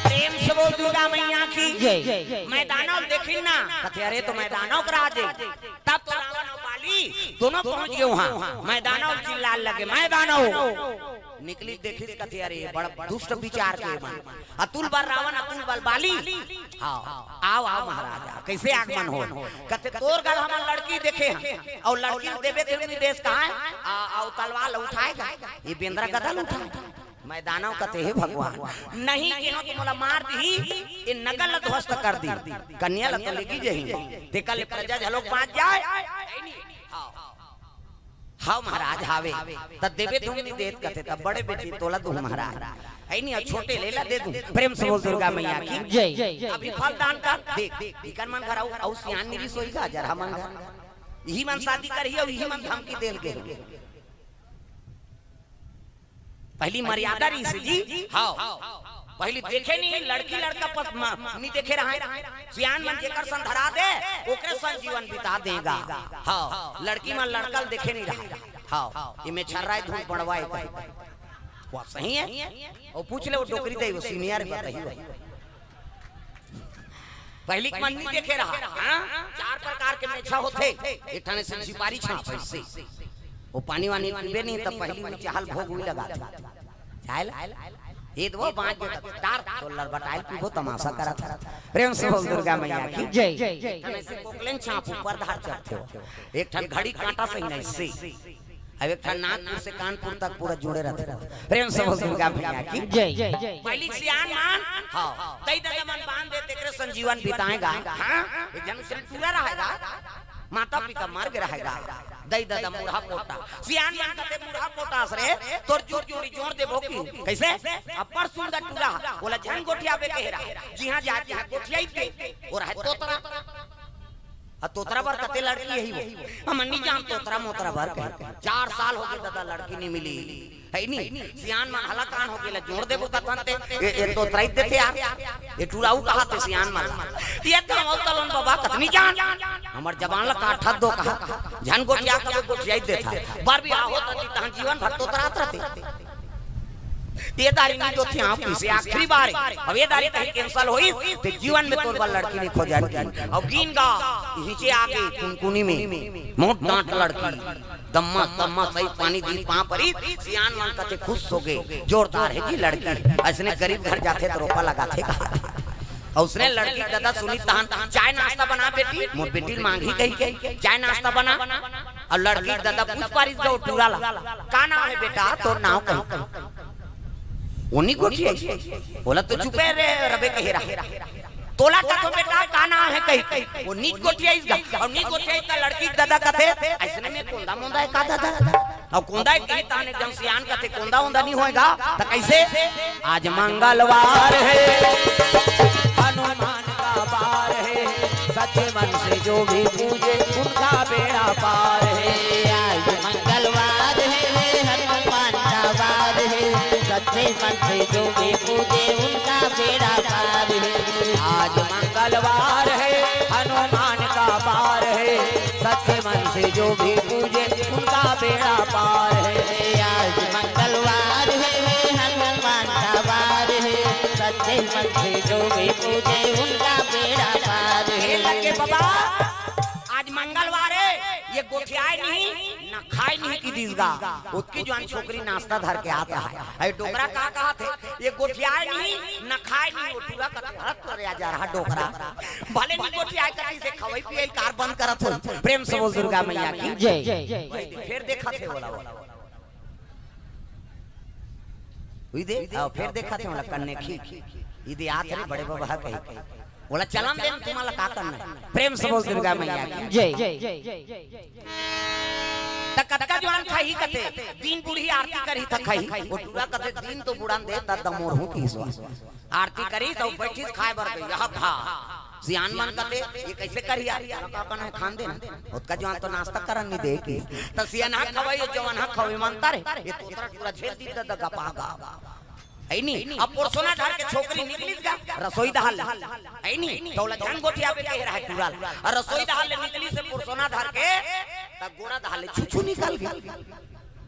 प्रेम से बोल दुर्गा मैया की जय। मैदानव देखिन ना, कथे, "अरे, तो मैदानव के राज हे।" तब तो रावण अउ बाली दोनों पहुंच गे उहां। मैदानव चिल्लाय लगे, "मैदानव!" निकलिस देखिस कथे, "अरे, बड़ा दुष्ट विचार के मन। अतुल बल रावण, अतुल बल बाली। हां, आव, आव महाराज, आव। कइसे आगमन होय?" कथे, "तोर घर हमन लड़की देखे हन, अउ लड़की देबे ते निर्देश कहां हे? आ, अउ तलवार ल उठाय गा, ये बेंदरा गदा ल उठाय गा।" मैदानव कथे, "हे भगवान, नहीं केहेंव त मोला मार दिही, ये नगर ल ध्वस्त कर दिही, कन्या ल तो लेगी जही, तेकर ले प्रजा घलोक बांच जाय।" हां महाराज, हावे, त देबे तुम नी देत कथे, त बड़े बेटी तोला दूं महाराज, हे नी, अउ छोटे ले ला दे दूं। प्रेम से बोल दुर्गा मैया की जय। अभी फल दान कर, देख, इकर मन घर अउ, अउ सियान नी रिहिस होही गा, जरहा मन घर, इही मन शादी करही अउ इही मन धमकी दे ल गे। पहिली मर्यादा रिहिस जी। हां, पहिली देखे नी, लड़की लड़का पस-, म-, नी देखे रहय। सियान मन जेकर संग धरा दे, ओकरे संग जीवन बिता देगा। हां, लड़की मन लड़का ल देखे नी रहय। हां, इमे छर्रा हे, धूल पड़वा हे कहि। वो सही हे। अउ पूछ ले वो डोकरी दई, वो senior बताही। पहिली के मन नी देखे रहा, हां? चार प्रकार के मेछा होथे, एक ठन से झिपारी छाप अइसे। वो पानी वानी पीबे नी, तब पहिली में चाहल भोग उही लगाथे। चाहल? ये तो वो बांच के टार, तो लड़बटाइल पीबो, तमाशा करत हे। प्रेम से बोल दुर्गा मैया की जय। एक ठन से कोकलेन छाप ऊपर धार चढ़थे हो। एक ठन घड़ी कांटा सही नहीं से। अब एक ठन नागपुर से कानपुर तक पूरा जुड़े रहिथे। प्रेम से बोल दुर्गा मैया की जय। पहिली सियान मन, हां, दई ददा मन बांध दे, तेकरे संग जीवन बिताय गा। हां, एक झन से टूरा रहय गा, माता पिता मर गे रहय गा, दई ददा मुड़हा पोटा। सियान मन कथे, "मुड़हा पोटा अस रे, तोर जुग जोड़ी जोड़ देबो कि।" कइसे? अब्बड़ सुंदर टूरा, ओला झन गोठियाबे कहे रहा, जिहां जाय तिहां गोठियाइबे, वो रहय तोतरा। अउ तोतरा बर कते लड़की हे वो। हमन नी जान तोतरा मोतरा बर कहे। चार साल हो गे ददा लड़की नी मिली। हे नी? सियान मन हलाकान हो गे ला जोड़ देबो कथन ते। ए, ए तोतरा ही देथे यार। ये टुराऊ कहाथे सियान मन ला। ये तो हम तलन बाबा कतनी जान। हमर जबान ला काटत दो कहा। झन गोठिया कबे गोठियाई देथा। बर बिहाव होत रहितिस तहन जीवन भर तोतरात रहितिस। ये दारी नहीं जोथे हाँ पीसे आखिरी बार हे। अब ये दारी कहीं cancel होई, ते जीवन में तोर बर लड़की नहीं खोजन की। अब गीन गा, हिचे आके कुनकुनी में, मोट डांट लड़की। दम्मा, दम्मा सही पानी दी पाँव परी, सियान मन कथे खुश होगे, जोरदार हे जी लड़की। अइसने गरीब घर जाथे त रोपा लगाथे कहा। अउ उसने लड़की के ददा सुनिस तहन, "चाय नाश्ता बना बेटी, मोर बेटी ल मांगही कहिके, चाय नाश्ता बना।" अउ लड़की के ददा पूछ पारिस गा ओ टूरा ला, "का नाम हे बेटा, तोर नाम कही?" ओ नी गोठियाइस, ओला तो चुपे रे रबे कहे रहा। तोला कथों बेटा, का नाम हे कही? ओ नी गोठियाइस गा, अउ नी गोठियाइस त लड़की के ददा कथे, "अइसने में कोंदा मोंदा हे का ददा?" अउ कोंदा हे कही तहन एकदम सियान कथे, "कोंदा ओंदा नी होय गा, त कइसे?" आज मंगलवार हे, हनुमान का वार हे, सच्चे मन से जो भी पूजे, उनका बेड़ा पार हे। आज मंगलवार हे, हनुमान का वार हे, सच्चे मन से जो भी पूजे, उनका बेड़ा पार हे। आज मंगलवार हे, हनुमान का वार हे, सच्चे मन से जो भी पूजे, उनका बेड़ा पार हे। आज मंगलवार हे, हनुमान का वार हे, सच्चे मन से जो भी पूजे, उनका बेड़ा पार हे। हे लगे बाबा, आज मंगलवार हे, ये गोठियाय नहीं, ना खाय नहीं कि दिस गा। ओतकी जुवान छोकरी नाश्ता धर के आत हे। अरे डोकरा का कहाथे, ये गोठियाय नहीं, ना खाय नहीं, ओ टूरा कथे, "हट तोरे आ जा रहा डोकरा।" भले नी गोठियाय कथे, इसे खवई पियई कार बंद करत हो। प्रेम से बोल दुर्गा मैया की जय। फेर देखथे ओला, ओला। उई दे, आओ, फेर देखथे ओला कन्ने खी। ई दे आत रे बड़े बाबा कही। ओला चलन देन, तुमन ला का करना हे? प्रेम से बोल दुर्गा मैया की जय। त कतका जुवान खाही कथे, दिन बुढ़ी आरती करही त खाही। ओ टूरा कथे, "दिन तो बुढ़न दे, त दमोर हूँ किहिस वा।" आरती करिस अउ बइठिस खाय बर गई, यह भा। सियान मन कथे, "ये कइसे करही यार? का करना हे, खान देना।" ओतका जुवान तो नाश्ता करन नी दे किहिस। त सियान हा खवई, जवान हा खवई मन अंतर हे। ये तोतरा टूरा झेल दी ददा गपा गा। हे नी? अब पुरसोना धर के छोकरी निकलिस गा, रसोई डहर ले। हे नी? त ओला झन गोठियाबे कहे रहा टूरा ला। अउ रसोई डहर ले निकलिस हे पुरसोना धर के, त गोड़ा डहर ले छुछू निकल गे।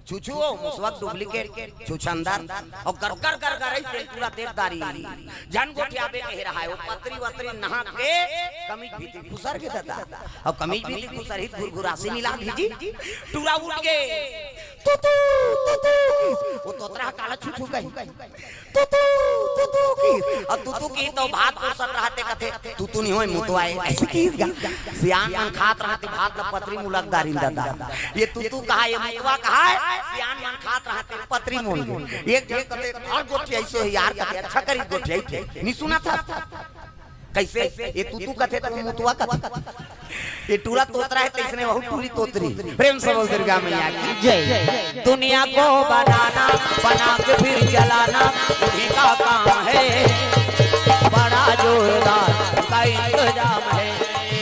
छुछू ओ, मुसवा के duplicate, छुछंदर, अउ गरगर गरगर रही तेल टूरा देख दारी। झन गोठियाबे कहे रहा हे, ओ पतरी वतरी नहा के कमीज भीतरी खुसर गे ददा। अउ कमीज भीतरी खुसरही त घुरघुरासी मिला भीजी। टूरा उठ गे। "तू, तू, तू, तू" किहिस। ओ तोतरा हा काला छुछू कही। "तू, तू, तू, तू" किहिस। अउ तू, तू किहिस त भात परोसत रहा ते कथे, "तू, तू नी होय, मुतवा ए।" अइसे किहिस गा। सियान मन खात रहा ते भात ला पतरी मुलक दारिन ददा। ये तू, तू कहा, ये मुतवा कहा हे? सियान मन खात रहा ते पतरी मुल गे। एक झन कथे, "अउ गोठियाइस हे यार," कथे, "अच्छा करिस गोठियाइस हे।" नी सुनत हस? कइसे? ये तू, तू कथे त मुतवा कथे। ये टूरा तोतरा हे, तइसने वहू टूरी तोतरी। प्रेम से बोल दुर्गा मैया की जय। दुनिया को बनाना, बना के फिर जलाना, उन्हीं का काम है। बड़ा जोरदार उनका इंतजाम है।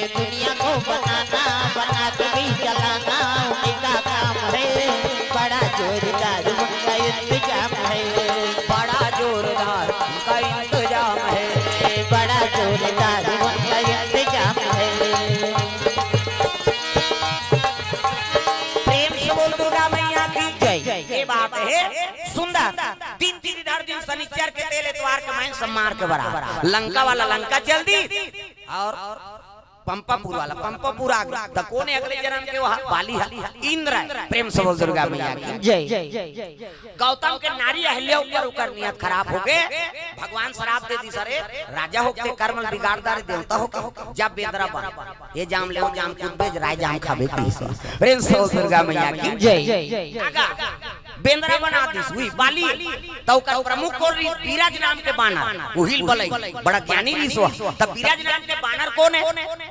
दुनिया को बनाना, बना के भी जलाना, उन्हीं का काम है। बड़ा जोरदार उनका इंतजाम है। बड़ा जोरदार उनका इंतजाम है। बड़ा जोरदार उनका इंतजाम है। प्रेम से बोल दुर्गा मैया की जय। ये बात हे सुंदर। दिन गिरिधर दिन शनिचर के तेल एतवार के माइन सम्मार के बराबर। लंका वाला लंका चल दी अउ पंपापुर वाला पंपापुर आ गे। त कोन हे अगले जनम के? वह बाली हे, इंद्र हे। प्रेम से बोल दुर्गा मैया की जय। गौतम के नारी अहिल्या ऊपर ओकर नियत खराब होगे। भगवान श्राप दे दिस, अरे राजा होके कर्म बिगाड़ डारे, देवता होके जा बेंदरा बन, ये जाम ले, ओ जाम कूद बेच, राय जाम खाबे किहिस। प्रेम से बोल दुर्गा मैया की जय। आगा बेंदरा बना दिस, उही बाली। त ओकर प्रमुख कोन रहिस? बिरज नाम के बानर, उही ल बलई, बड़ा ज्ञानी रहिस ओ। त बिरज नाम के बानर कोन हे?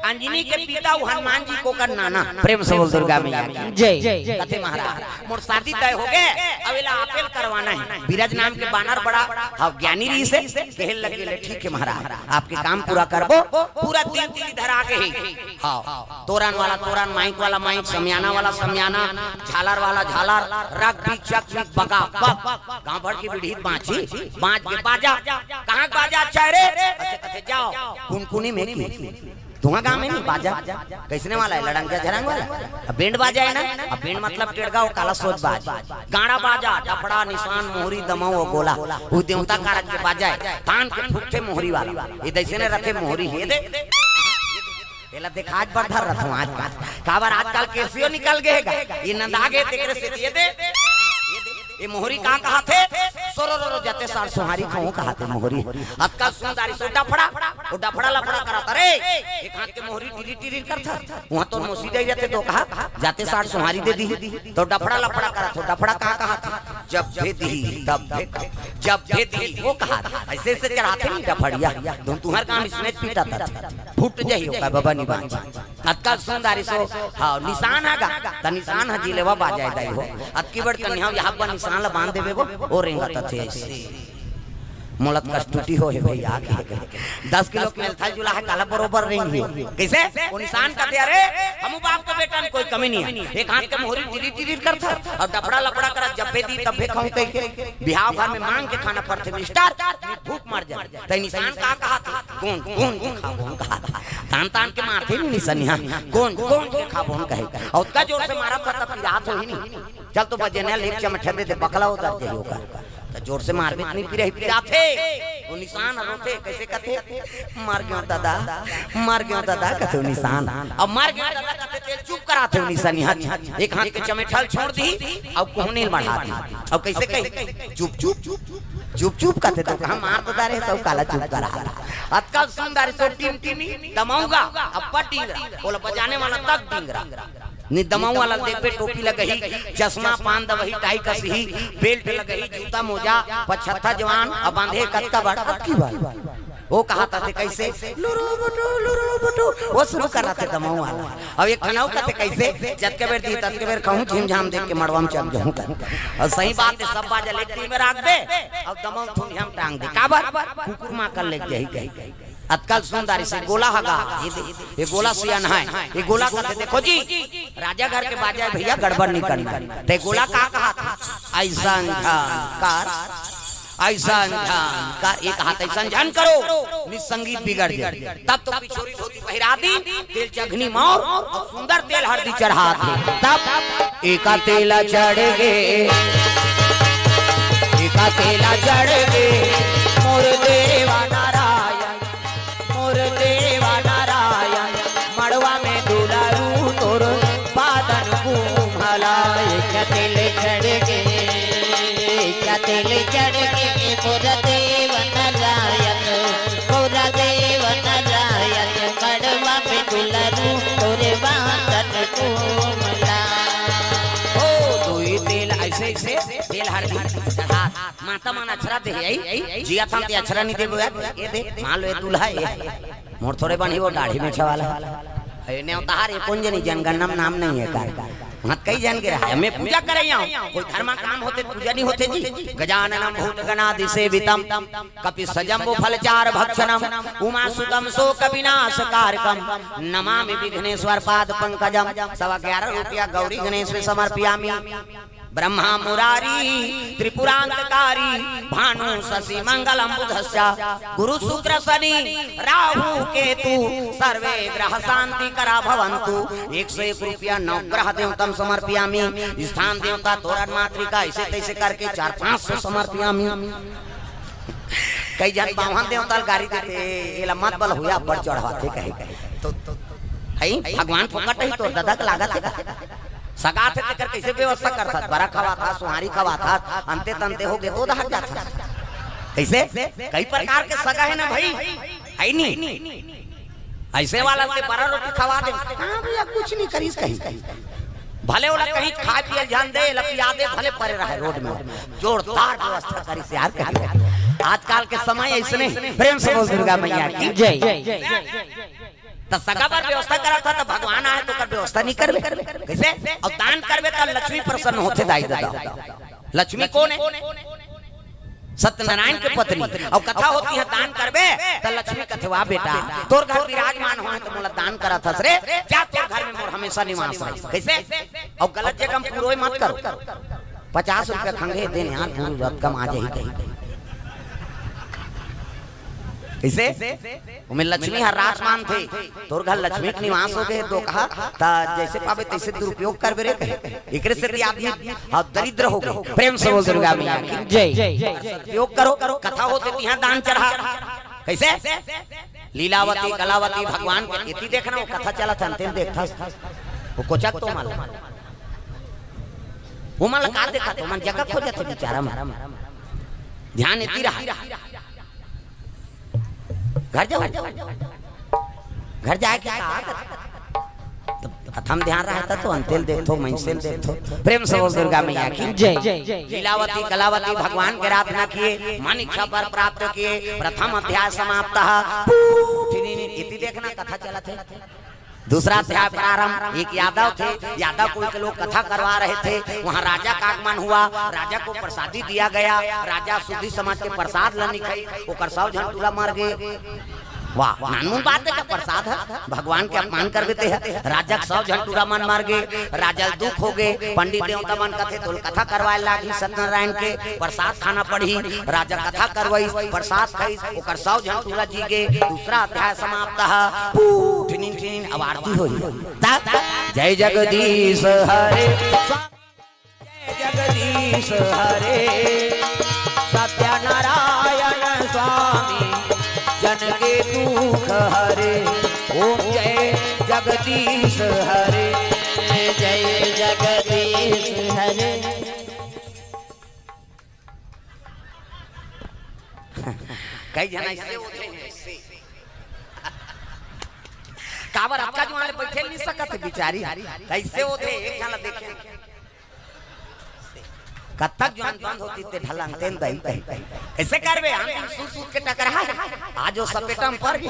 अंजनी के पिता अउ हनुमान जी के ओकर नाना। प्रेम से बोल दुर्गा मैया की जय। कथे महाराज, मोर शादी तय होगे, अब एला आपे ल करवाना हे। बिरज नाम के बानर बड़ा, हाँ, ज्ञानी रहिस हे, कहे लगे, "ले ठीक हे महाराज, आपके काम पूरा करबो।" पूरा दिन तिली धरा गे हे। हाँ, तोरन वाला तोरन, माइक वाला माइक, समियाना वाला समियाना, झालर वाला झालर, रग बीच बका बक, गांव भर के बीड़ी बांची, बांच के बाजा, कहाँ के बाजा अच्छा है रे? अच्छा कथे जाओ कुनकुनी में की, तुहा गांव में नहीं बाजा, कैसने वाला है, लड़ंगा झरंग वाला, अब बैंड बाजा है ना, अब बैंड मतलब टेड़गा, वो काला सोच बाज, गाड़ा बाजा, डफड़ा, निसान, मोहरी, दमऊ और गोला, वो देवता कारज के बाजा है, तान के फूकथे मोहरी वाला, ये दैसे ने रखे मोहरी, ये दे, एला देखात बर धर रथों आजकल। काबर आजकल केसियो निकल गे हे गा। ये नंदा गे तेकरे से दिए दे। ये मोहरी का कहाथे? सोरो रो रो जते सार सोहारी खाऊं कहाथे मोहरी। अतका सुंदर सो डफड़ा, वो डफड़ा लफड़ा करत रे। एक हाथ के मोहरी टिरी टिरी करत। वहां तो मोसी दे जाते तो कहा, जाते सार सोहारी दे दी। तो डफड़ा लफड़ा करत हो, डफड़ा का कहाथे? जब भेदी, तब भेदी। जब भेदी, वो कहाथे। ऐसे ऐसे चढ़ाते नहीं डफड़िया। तुम तुम्हार काम इसमें पीटा था। फूट जाई ओकर बबा निबांच। अतका सुंदर सो, हाँ, निसान आगा, त निसान ह जिलेवा बाजाय दाई हो। अतकी बड़ कन्या यहाँ पर निसान ला बांध देबे वो, ओ रेंगत थे ऐसे। मोलत कस टूटी हो हे भैया के। दस किलो के मेलथल जुला है, काला बरोबर रेंग हो। कैसे? वो निसान कहते, "अरे, हमू बाप का बेटा में कोई कमी नहीं है।" एक हाथ के मोहरी टिरी टिरी करता और डफड़ा लफड़ा करा, "जब्बे दी, तब्बे खाऊं," कह के। बिहाव घर में मांग के खाना पड़ते, मिस्टर, भूख मर जाए। तै निसान का कहा था? कौन, कौन के खाबोन कहा था? तान, तान के मारथे नहीं निसनिया। कौन, कौन के खाबोन कहे? और का जोर से मारा था तब पिरात हो ही नहीं। चल तो बजे ने लेक चमठे दे दे, बकला उतर जाई ओकर। तो जोर से मारबे त नहीं पिराही, पिराथे। वो निसान रोथे, कैसे कथे? "मर गयो दादा, मर गयो दादा," कथे वो निसान। अब "मर गयो दादा" कथे तेल चुप कराथे वो निसनिया। एक हाथ के चमेठल छोड़ दी, अब कोहनी बढ़ा दी। अब कैसे कही? "चुप, चुप, चुप, चुप, चुप," कथे तो कहा, "मार तो डारे, सब काला चुप करा।" अतका सुंदर सो टिमटिमी दमऊगा, अब्बड़ डिंगरा, बोला बजाने वाला तक डिंगरा। नि दमऊ वाला देखबे, टोपी लगही, चश्मा, पान दवही, टाई कसही, बेल्ट लगही, जूता मोजा, पछत्था जवान, अब बांधे कतका बड़, अतकी बड़। वो कहा था थे कैसे? "लुरु बुटु, लुरु बुटु।" वो शुरू कर रहा थे दमऊ वाला। अब एक ठन अउ कथे कैसे? "जतके बेर दी, ततके बेर खाऊं, झिमझाम देख के मड़वा में चल जाऊं।" और सही बात है, सब बाजा लेके में राख दे, अब दमऊ थुनिया में टांग दे। काबर? कुकुर मां कर ले जाही कही। अतका सुंदर से गोला हगा, ये दे, ये गोला सियान है, ये गोला कथे, "देखो जी, राजा घर के बाजा है भैया, गड़बड़ नहीं करना है।" ते गोला का कहा था? "ऐसा झन कर, ऐसा झन कर, एक हाथ ऐसा झन करो, नि संगीत बिगड़ जाए।" तब तो पिछोरी धोती पहिरा दी, तेल चघनी मौर और सुंदर तेल हरदी चढ़ा थे। तब एका तेला चढ़ गे, एका तेला चढ़ गे, मोर देवा नारायण, मोर देवा नारायण, मड़वा में दुलारू तोर पादन कुम्हला। एक तेल चढ़ गे, एक तेल चढ़ गे, मोर देवा नारायण, मोर देवा नारायण, मड़वा में दुलारू तोर पादन कुम्हला। ओ, दुई तेल ऐसे, ऐसे तेल हरदी चढ़ा। माता मन अछरा दे आई, जिया थान ते अछरा नहीं देबो यार, ये दे, मान लो ये दूल्हा ये। मोर थोड़े बनी वो दाढ़ी में छवाला। ये नेवतार ये कौन जनी जनगणना में नाम नहीं है कर। मत कई जन के रहा, मैं पूजा करे आऊं, कोई धर्म काम होते पूजा नहीं होते जी। गजाननम भूत गणादि सेवितम, कपि सजम्बु फल चार भक्षणम, उमा सुतम शोक विनाश कारकम, नमामि विघ्नेश्वर पाद पंकजम। सवा ग्यारह रुपया गौरी गणेश में समर्पियामी। ब्रह्मा मुरारी त्रिपुरांतकारी, भानु शशि मंगलम बुधश्च, गुरु शुक्र शनि राहु केतु, सर्वे ग्रह शांति करा भवंतु। एक सौ एक रुपया नवग्रह देवतम समर्पियामी। स्थान देवता तोरण मातृका ऐसे तैसे करके चार पांच सौ समर्पियामी। कई जन बावन देवता ल गारी देथे, एला मत बल हुआ बड़ चढ़वाथे कहे। तो, तो, है, भगवान फोकट ही तोर दादा के लागत है का? सगा थे तेकर कैसे व्यवस्था करथस? बरा खवाथस, सुहारी खवाथस, अंते तंते हो गे तो दहक जाथस। कैसे? कई प्रकार के सगा है ना भाई, है नी? ऐसे वाला के बरा रोटी खवा दे, "हाँ भैया, कुछ नहीं करिस कहीं।" भले ओला कहीं खाए पिए ल झन दे, एला पिया दे, भले परे रहे रोड में। जोरदार व्यवस्था करिस यार कहीं। आजकल के समय ऐसने। प्रेम से बोल दुर्गा मैया की जय। त सगा बर व्यवस्था करत ह त भगवान आए त ओकर व्यवस्था नहीं करबे। कैसे? अउ दान करबे त लक्ष्मी प्रसन्न होथे दाई ददा। लक्ष्मी कौन है? सत्यनारायण के पत्नी। अउ कथा होती है दान करबे त लक्ष्मी कथे, "वाह बेटा, तोर घर विराजमान होए त मोला दान करत हस रे, जा तोर घर में मोर हमेशा निवास रहे।" कैसे? अउ गलत जगह में पुरोय मत करो। पचास रुपया खंगे दे न यार, पूरा रात कमा जाही कहीं। कइसे? ओमे लक्ष्मी हर रास मानथे, तोर घर लक्ष्मी के निवास हो गे, तो कहा, त जइसे पाबे तइसे दुरुपयोग करबे रे कहे। एकरे सेती आदमी ह दरिद्र हो गे। प्रेम से बोल दुर्गा मैया की। जय। सदुपयोग करो, कथा होथे तिहां दान चढ़ा। कइसे? लीलावती, कलावती, भगवान के एती देखना, वो कथा चलत हे, अंतिम देखथस। वो कोचक तो माला। वो मन ला का देखत, वो मन जगह खोजत हे बिचारा मन। ध्यान एती रहा। घर जाओ। घर जाए के का आदत? तब कथा म ध्यान रहता तो अंते ल देखथो, मइनसे ल देखथो। प्रेम से बोल दुर्गा मैया की। जय। लीलावती, कलावती भगवान के आराधना किए, मन इच्छा वर प्राप्त किए। प्रथम अध्याय समाप्त। पू, ठिनिन, एती देखना कथा चलत हे। दूसरा अध्याय प्रारंभ। एक यादव थे, यादव कुल के लोग कथा करवा रहे थे, वहां राजा का आगमन हुआ, राजा को प्रसादी दिया गया, राजा सुधी समाज के प्रसाद ल नइ खाइस, ओकर सौ झन टूरा मर गे। वाह, नानमुन बात हे का? प्रसाद हे, भगवान के अपमान करबे ते ह। राजा के सौ झन टूरा मन मर गे, राजा ल दुख हो गे, पंडित देवता मन कथे तोल कथा करवाए लागही सत्यनारायण के, प्रसाद खाना पड़ही। राजा कथा करवाइस, प्रसाद खाइस, ओकर सौ झन टूरा जी गे। दूसरा अध्याय समाप्त ह। पू, ठिनिन ठिनिन, अब आरती होही। ता, जय जगदीश हरे, जय जगदीश हरे, सत्यनारायण स्वामी जन के दुख हरे। ओम जय जगदीश हरे, जय जगदीश हरे। कई झन अइसे होथे, अइसे। काबर अतका जुआर ले बइठे नइ सकत हे बिचारी। कइसे होथे, एक झन ला देखे। कतक जुआर बंद होतिस ते ढलंग तेन दई। कइसे करबे? हम सूत सूत के टकरा। आज वो सपेटा म पर गे।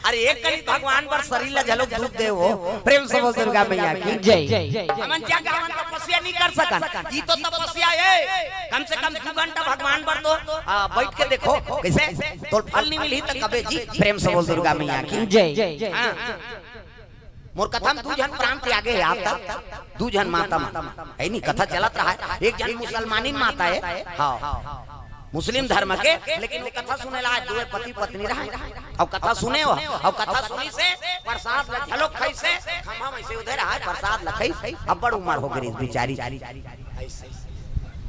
अरे एक कली भगवान बर शरीर ला घलोक दूध दे वो। प्रेम से बोल दुर्गा मैया की। जय। हमन जग हवन तपस्या नइ कर सकन, ई तो तपस्या हे। कम से कम दू घंटा भगवान बर तो, आ, बइठ के देखो, कइसे? तोल फल नइ मिलही त कबे जी। प्रेम से बोल दुर्गा मैया की। जय। हाँ। मोर कथा म दू झन प्राण त्यागे हे, आप तक दू झन माता मन, हे नी, कथा चलत रहा हे। एक झन मुसलमानिन माता हे, हाँ, मुस्लिम धर्म के, लेकिन वो कथा सुने ला आए, दुए पति पत्नी रहा हे। अउ कथा सुने हो, अउ कथा सुनिस हे, प्रसाद ल घलोक खाइस हे, खम्हा म अइसे ओधे रहा हे, प्रसाद ल खाइस हे, अब्बड़ उमर हो गे रिहिस बिचारी।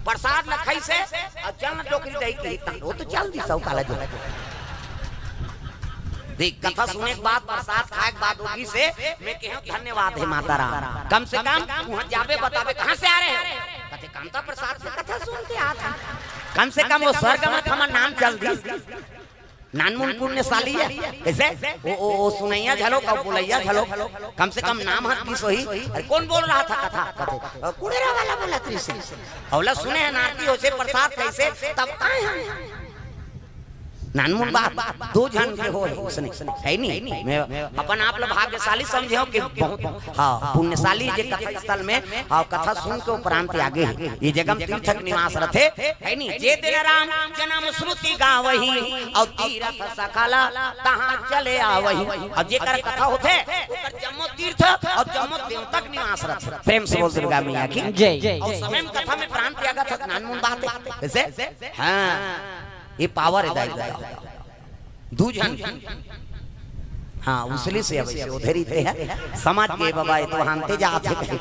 प्रसाद ल खाइस हे, अउ चल न डोकरी दई कहिस, वो तो चल दिस अउ काला जो। देख, कथा सुने के बाद, प्रसाद खाए के बाद वो कहिस हे, मैं कहेंव धन्यवाद हे माता राम। कम से कम उहां जाबे बताबे, कहां से आ रहे हो? कथे, कामता प्रसाद के कथा सुन के आत हन। कम से कम वो स्वर्ग म हमर नाम चल दिस। नानमुन पुण्यशाली हे। कइसे? ओ, ओ, ओ सुनइया घलोक अउ बोलइया घलोक। कम से कम नाम हर किस होही। अरे कोन बोल रहा था कथा? कथे, "अ, कुड़ेरा वाला बोलत रिहिस।" अउ ओला सुने हन आरती होइस हे, प्रसाद खाइस हे, तब आए हन। नानमुन बात, दू झन के होय, उसने, हे नी? मैं अपन आप ल भाग्यशाली समझेंव कि बहुत, हाँ, पुण्यशाली जे कथा स्थल में, हाँ, कथा सुन के उपरांत आगे हे। ये जगह म तीर्थ के निवास रथे, हे नी? जे दिन राम जन्म श्रुति गावही, अउ तीरथ सकल तहाँ चले आवही। अउ जेकर कथा होथे, ओकर जम्मो तीर्थ अउ जम्मो देवता के निवास रथे। प्रेम से बोल दुर्गा मैया की। जय। अउ समय म कथा में प्राण त्यागत हे, नानमुन बात हे। कइसे? हाँ। ये power हे दाई बताओ। दू झन। हाँ, उसली से अब अइसे ओधे रहिथे। समझ गे बाबा, ये तो हांते जात हे।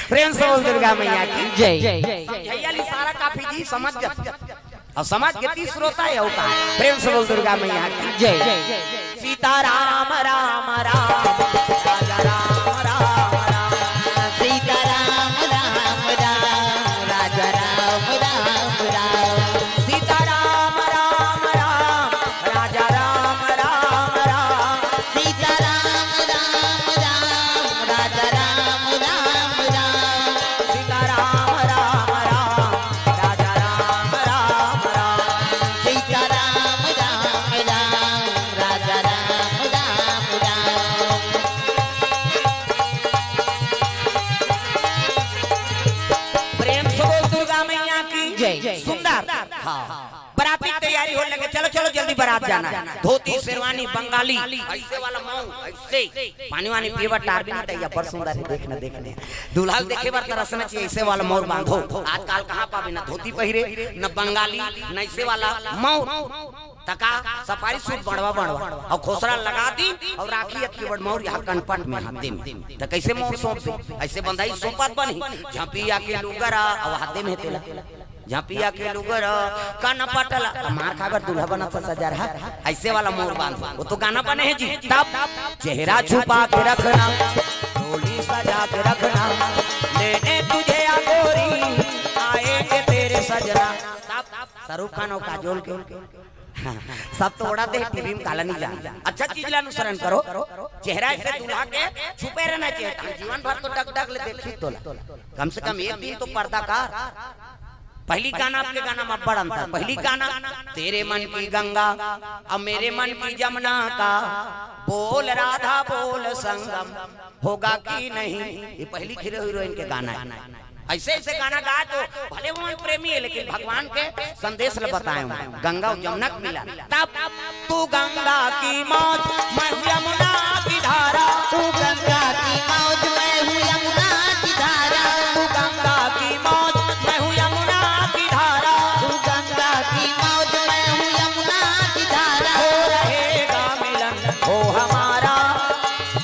प्रेम से बोल दुर्गा मैया की। जय। समझइया ल इशारा काफी जी, समझ जाथे। अउ समझ गे त श्रोता हे अउ का। प्रेम से बोल दुर्गा मैया की। जय। सीता राम राम राम, राजा राम राम राम। सीता राम राम राम, राजा राम राम राम। सीता राम राम राम, राजा राम राम राम। सीता राम राम राम, राजा राम राम राम। सीता राम राम राम, राजा राम राम राम। सीता राम राम राम, राजा राम राम राम। प्रेम से बोल दुर्गा मैया की। जय। सुंदर। हाँ। बराती के तैयारी होने लगे, चलो चलो जल्दी बारात जाना है। धोती शेरवानी बंगाली, ऐसे वाला मऊ, ऐसे पानी वानी पिए बर टार भी नहीं तैयार, बड़ सुंदर है, देखने देखने। दूल्हा ल देखे बर तरसना चाहिए, ऐसे वाला मौर बांधो। आजकल कहाँ पाबे, न धोती पहिरे, न बंगाली, न ऐसे वाला मौर। तका सफारी सूट बड़वा बड़वा अउ खोसरा लगा दी अउ राखी अतकी बड़ मौर यहाँ कनपट में हाथे में। त कैसे मौर सौंप दे? ऐसे बंधाई सौंपत बनही। झपिया के लुगरा अउ हाथे में तेला, झपिया के लुगरा कनपट ला। त मार खाए बर दूल्हा बनत सजा रहा, ऐसे वाला मौर बांध। वो तो गाना बने है जी। तब चेहरा छुपा के रखना, डोली सजा के रखना, लेने तुझे आ गोरी, आएंगे तेरे सजना। तब शाहरुख खान अउ काजोल के सब तो ओड़ा दे, टीवी में काला नहीं जान। अच्छा चीज ला अनुसरण करो। चेहरा ऐसे दूल्हा के छुपे रहना चाहिए। तहां जीवन भर तो डग डग ले देखी तोला। कम से कम एक दिन तो पर्दा कर। पहली गाना, आपके गाना में बड़ अंतर। पहली गाना, तेरे मन की गंगा, अब मेरे मन की जमुना का, बोल राधा बोल संगम, होगा कि नहीं। ये पहली हीरो हीरोइन के गाना है। ऐसे ऐसे गाना गाए तो भले वो प्रेमी है, लेकिन भगवान के संदेश ल बताए हूँ। गंगा अउ जमुना के मिलन। तब तू गंगा की मौज, मैं हूँ यमुना की धारा। तू गंगा की मौज, मैं हूँ यमुना की धारा। तू गंगा की मौज, मैं हूँ यमुना की धारा। तू गंगा की मौज, मैं हूँ यमुना की धारा। हो रहेगा मिलन, हो हमारा,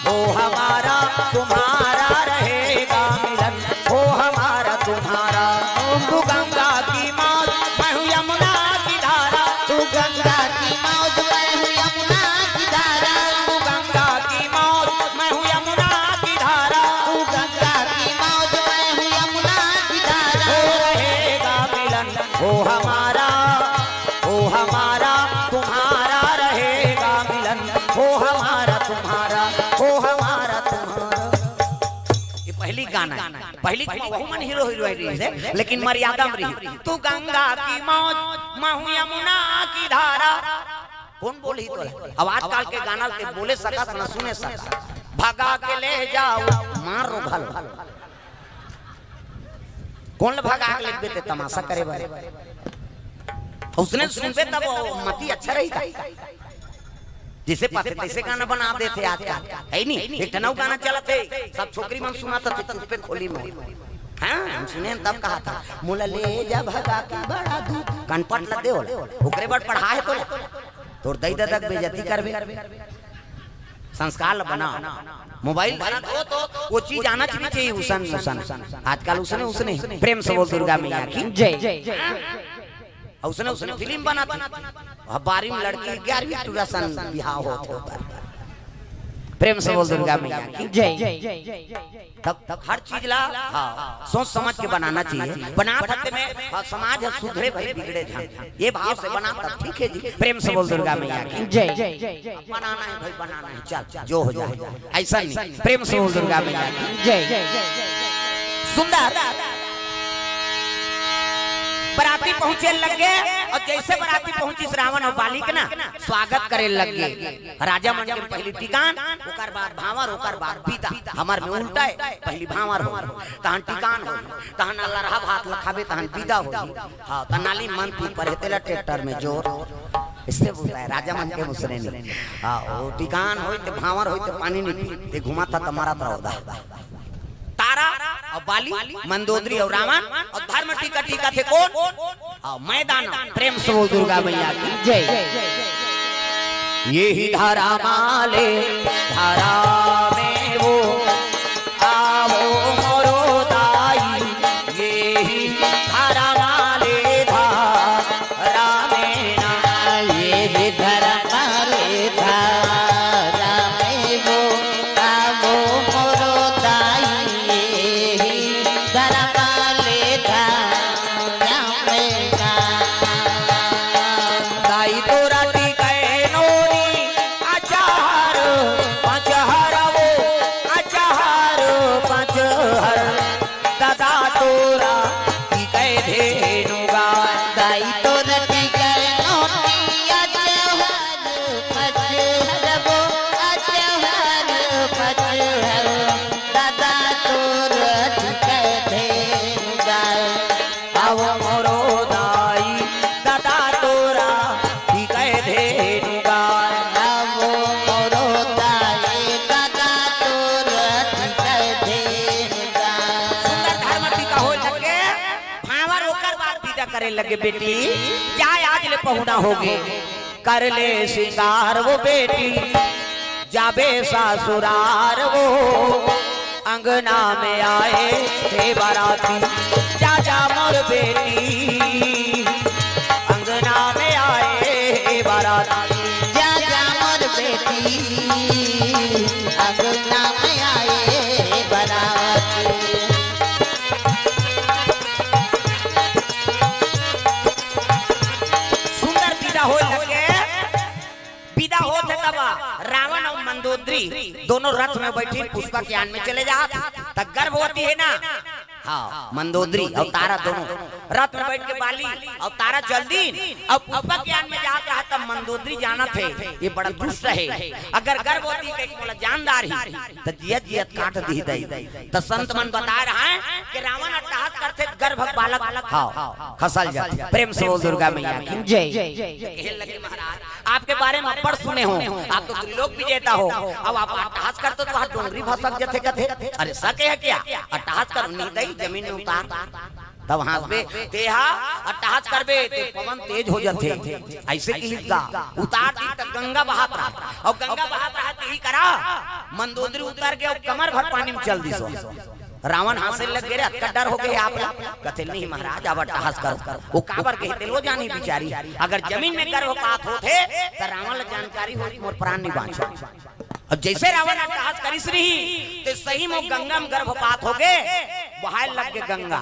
हो हमारा तुम्हारा रहेगा मिलन, हो हमारा तुम्हारा। तू गंगा की मौज, मैं हूँ यमुना की धारा। तू गंगा की मौज, मैं हूँ यमुना की धारा। तू गंगा की मौज, मैं हूँ यमुना की धारा। तू गंगा की मौज, मैं हूँ यमुना की धारा। हो रहेगा मिलन, हो हमारा, हो हमारा तुम्हारा रहेगा मिलन, हो हमारा तुम्हारा, हो हमारा तुम्हारा। ये पहली गाना है। पहली वहू मन हीरो हीरोइन रही है, लेकिन मर्यादा में रही। तू गंगा की मौज, मैं हूँ यमुना की धारा। कौन बोलही तोला? अब आजकल के गाना के बोले सकत ना सुने सकत। भगा के ले जाओ, मार रो घलो। कौन ल भगा के लेगबे ते तमाशा करे बर? उसने सुनबे तब वो मती अच्छा रही का? जैसे पाथे तैसे गाना बना देथे आजकल, है नी? एक ठन अउ गाना चलत हे, सब छोकरी मन सुनत हे चुप्पे खोली में। हाँ, हम सुने तब कहा था, "मोला ले जा भगा के बड़ा दूर।" कनपट ल दे ओला, ओकरे बर पढ़ा हे तोला। तोर दई ददा के बेइज्जती करबे। संस्कार ल बना। मोबाइल धरा तो, तो वो चीज आना चाहिए, चाहिए उसन, उसन। आजकल उसने, उसने। प्रेम से बोल दुर्गा मैया की। जय। अउ उसने, उसने फिल्म बना थी। अब बारहवीं लड़की, ग्यारहवीं टूरा सन बिहाव होत हे ओकर। प्रेम से बोल दुर्गा मैया की। जय। तब, तब हर चीज ला, हाँ, सोच समझ के बनाना चाहिए। बना सकते में, हाँ, समाज हे सुधरे भाई बिगड़े झन। ये भाव से बना तब ठीक है जी। प्रेम से बोल दुर्गा मैया की। जय। बनाना है भाई, बनाना है, चल, जो हो जाए, ऐसा नहीं। प्रेम से बोल दुर्गा मैया की। जय। सुंदर। बराती पहुंचे लग गे अउ जैसे बराती पहुंचिस रावण अउ बाली के ना स्वागत करे लग गे। राजा मन के पहली टिकान, ओकर बाद भांवर, ओकर बाद विदा। हमर में उल्टा हे, पहली भांवर हो, तहन टिकान हो, तहन लरहा भात ल खाबे, तहन विदा हो। हाँ, त नाली मन पी पर हे, तेला ट्रैक्टर में जोर। इससे बोलता है, राजा मन के मुसरे नहीं। हाँ, वो टिकान होई ते भांवर होई ते पानी नहीं पी, ते घुमा था त मरत रहो दा। तारा अउ बाली, मंदोदरी अउ रावण अउ धर्म टीका, टीका थे कौन? हाँ, मैदान। प्रेम से बोल दुर्गा मैया की। जय। यही धरा माले, धरा में वो, आवो मोरो दाई। यही धरा माले, धरा में ना। यही धरा माले, धरा में वो, आवो मोरो दाई। यही धरा माले, धरा में ना। दाई तोरा टिकै नोरी अचार, पचहर करे लगे बेटी, जा आज ले पहुना होगे, कर ले सिंगार वो बेटी, जाबे ससुरार वो, अंगना में आए हे बाराती, जा जा मोर बेटी, अंगना में आए हे बाराती। जा जा मोर बेटी, अंगना में आए हे बाराती। सुंदर विदा होए लगे। विदा होत हे तब रावण अउ मंदोदरी दोनों रथ में बैठी पुष्पक यान में चले जात। त गर्भवती हे ना, हाँ, मंदोदरी अउ तारा दोनों रथ में बैठ के बाली अउ तारा चल दीन अउ पुष्पक यान में जात रहा। तब मंदोदरी जानत हे ये बड़ा दुष्ट हे, अगर गर्भवती कहिके मोला जान डारही त जियत जियत काट दिही दई। त संत मन बताए रहा हे कि रावण अट्टहास करथे, गर्भ बालक, हाँ, खसल जाथे। प्रेम से बोल दुर्गा मैया की जय। कहे लगे महाराज, आपके बारे में अब्बड़ सुने हों, आप तो त्रिलोक विजेता हो, अब आप अट्टहास करते हो तो वहाँ डोंगरी भसक जथे कथे। अरे सके हे क्या? अट्टहास कर, नहीं दई, जमीन में उतार। तब हाँसबे, तेहा अट्टहास करबे ते पवन तेज हो जथे। अइसे किहिस गा, उतार दीन त गंगा बहत रहा, अउ गंगा बहत रहा तेही करा मंदोदरी उतर गे अउ कमर भर पानी में चल दिस। रावण हाँसे लग गे, रे अतका डर होगे हे आप ला? कथे नहीं महाराज, अब अट्टहास करो। वो काबर कहे तेलो जानी बिचारी, अगर जमीन में गर्भपात होत हे त रावण ला जानकारी होही, मोर प्राण नहीं बाँचे। अब जइसे रावण अट्टहास करिस रही, ते सही में गंगा में गर्भपात होगे, बहाए लग गे गंगा,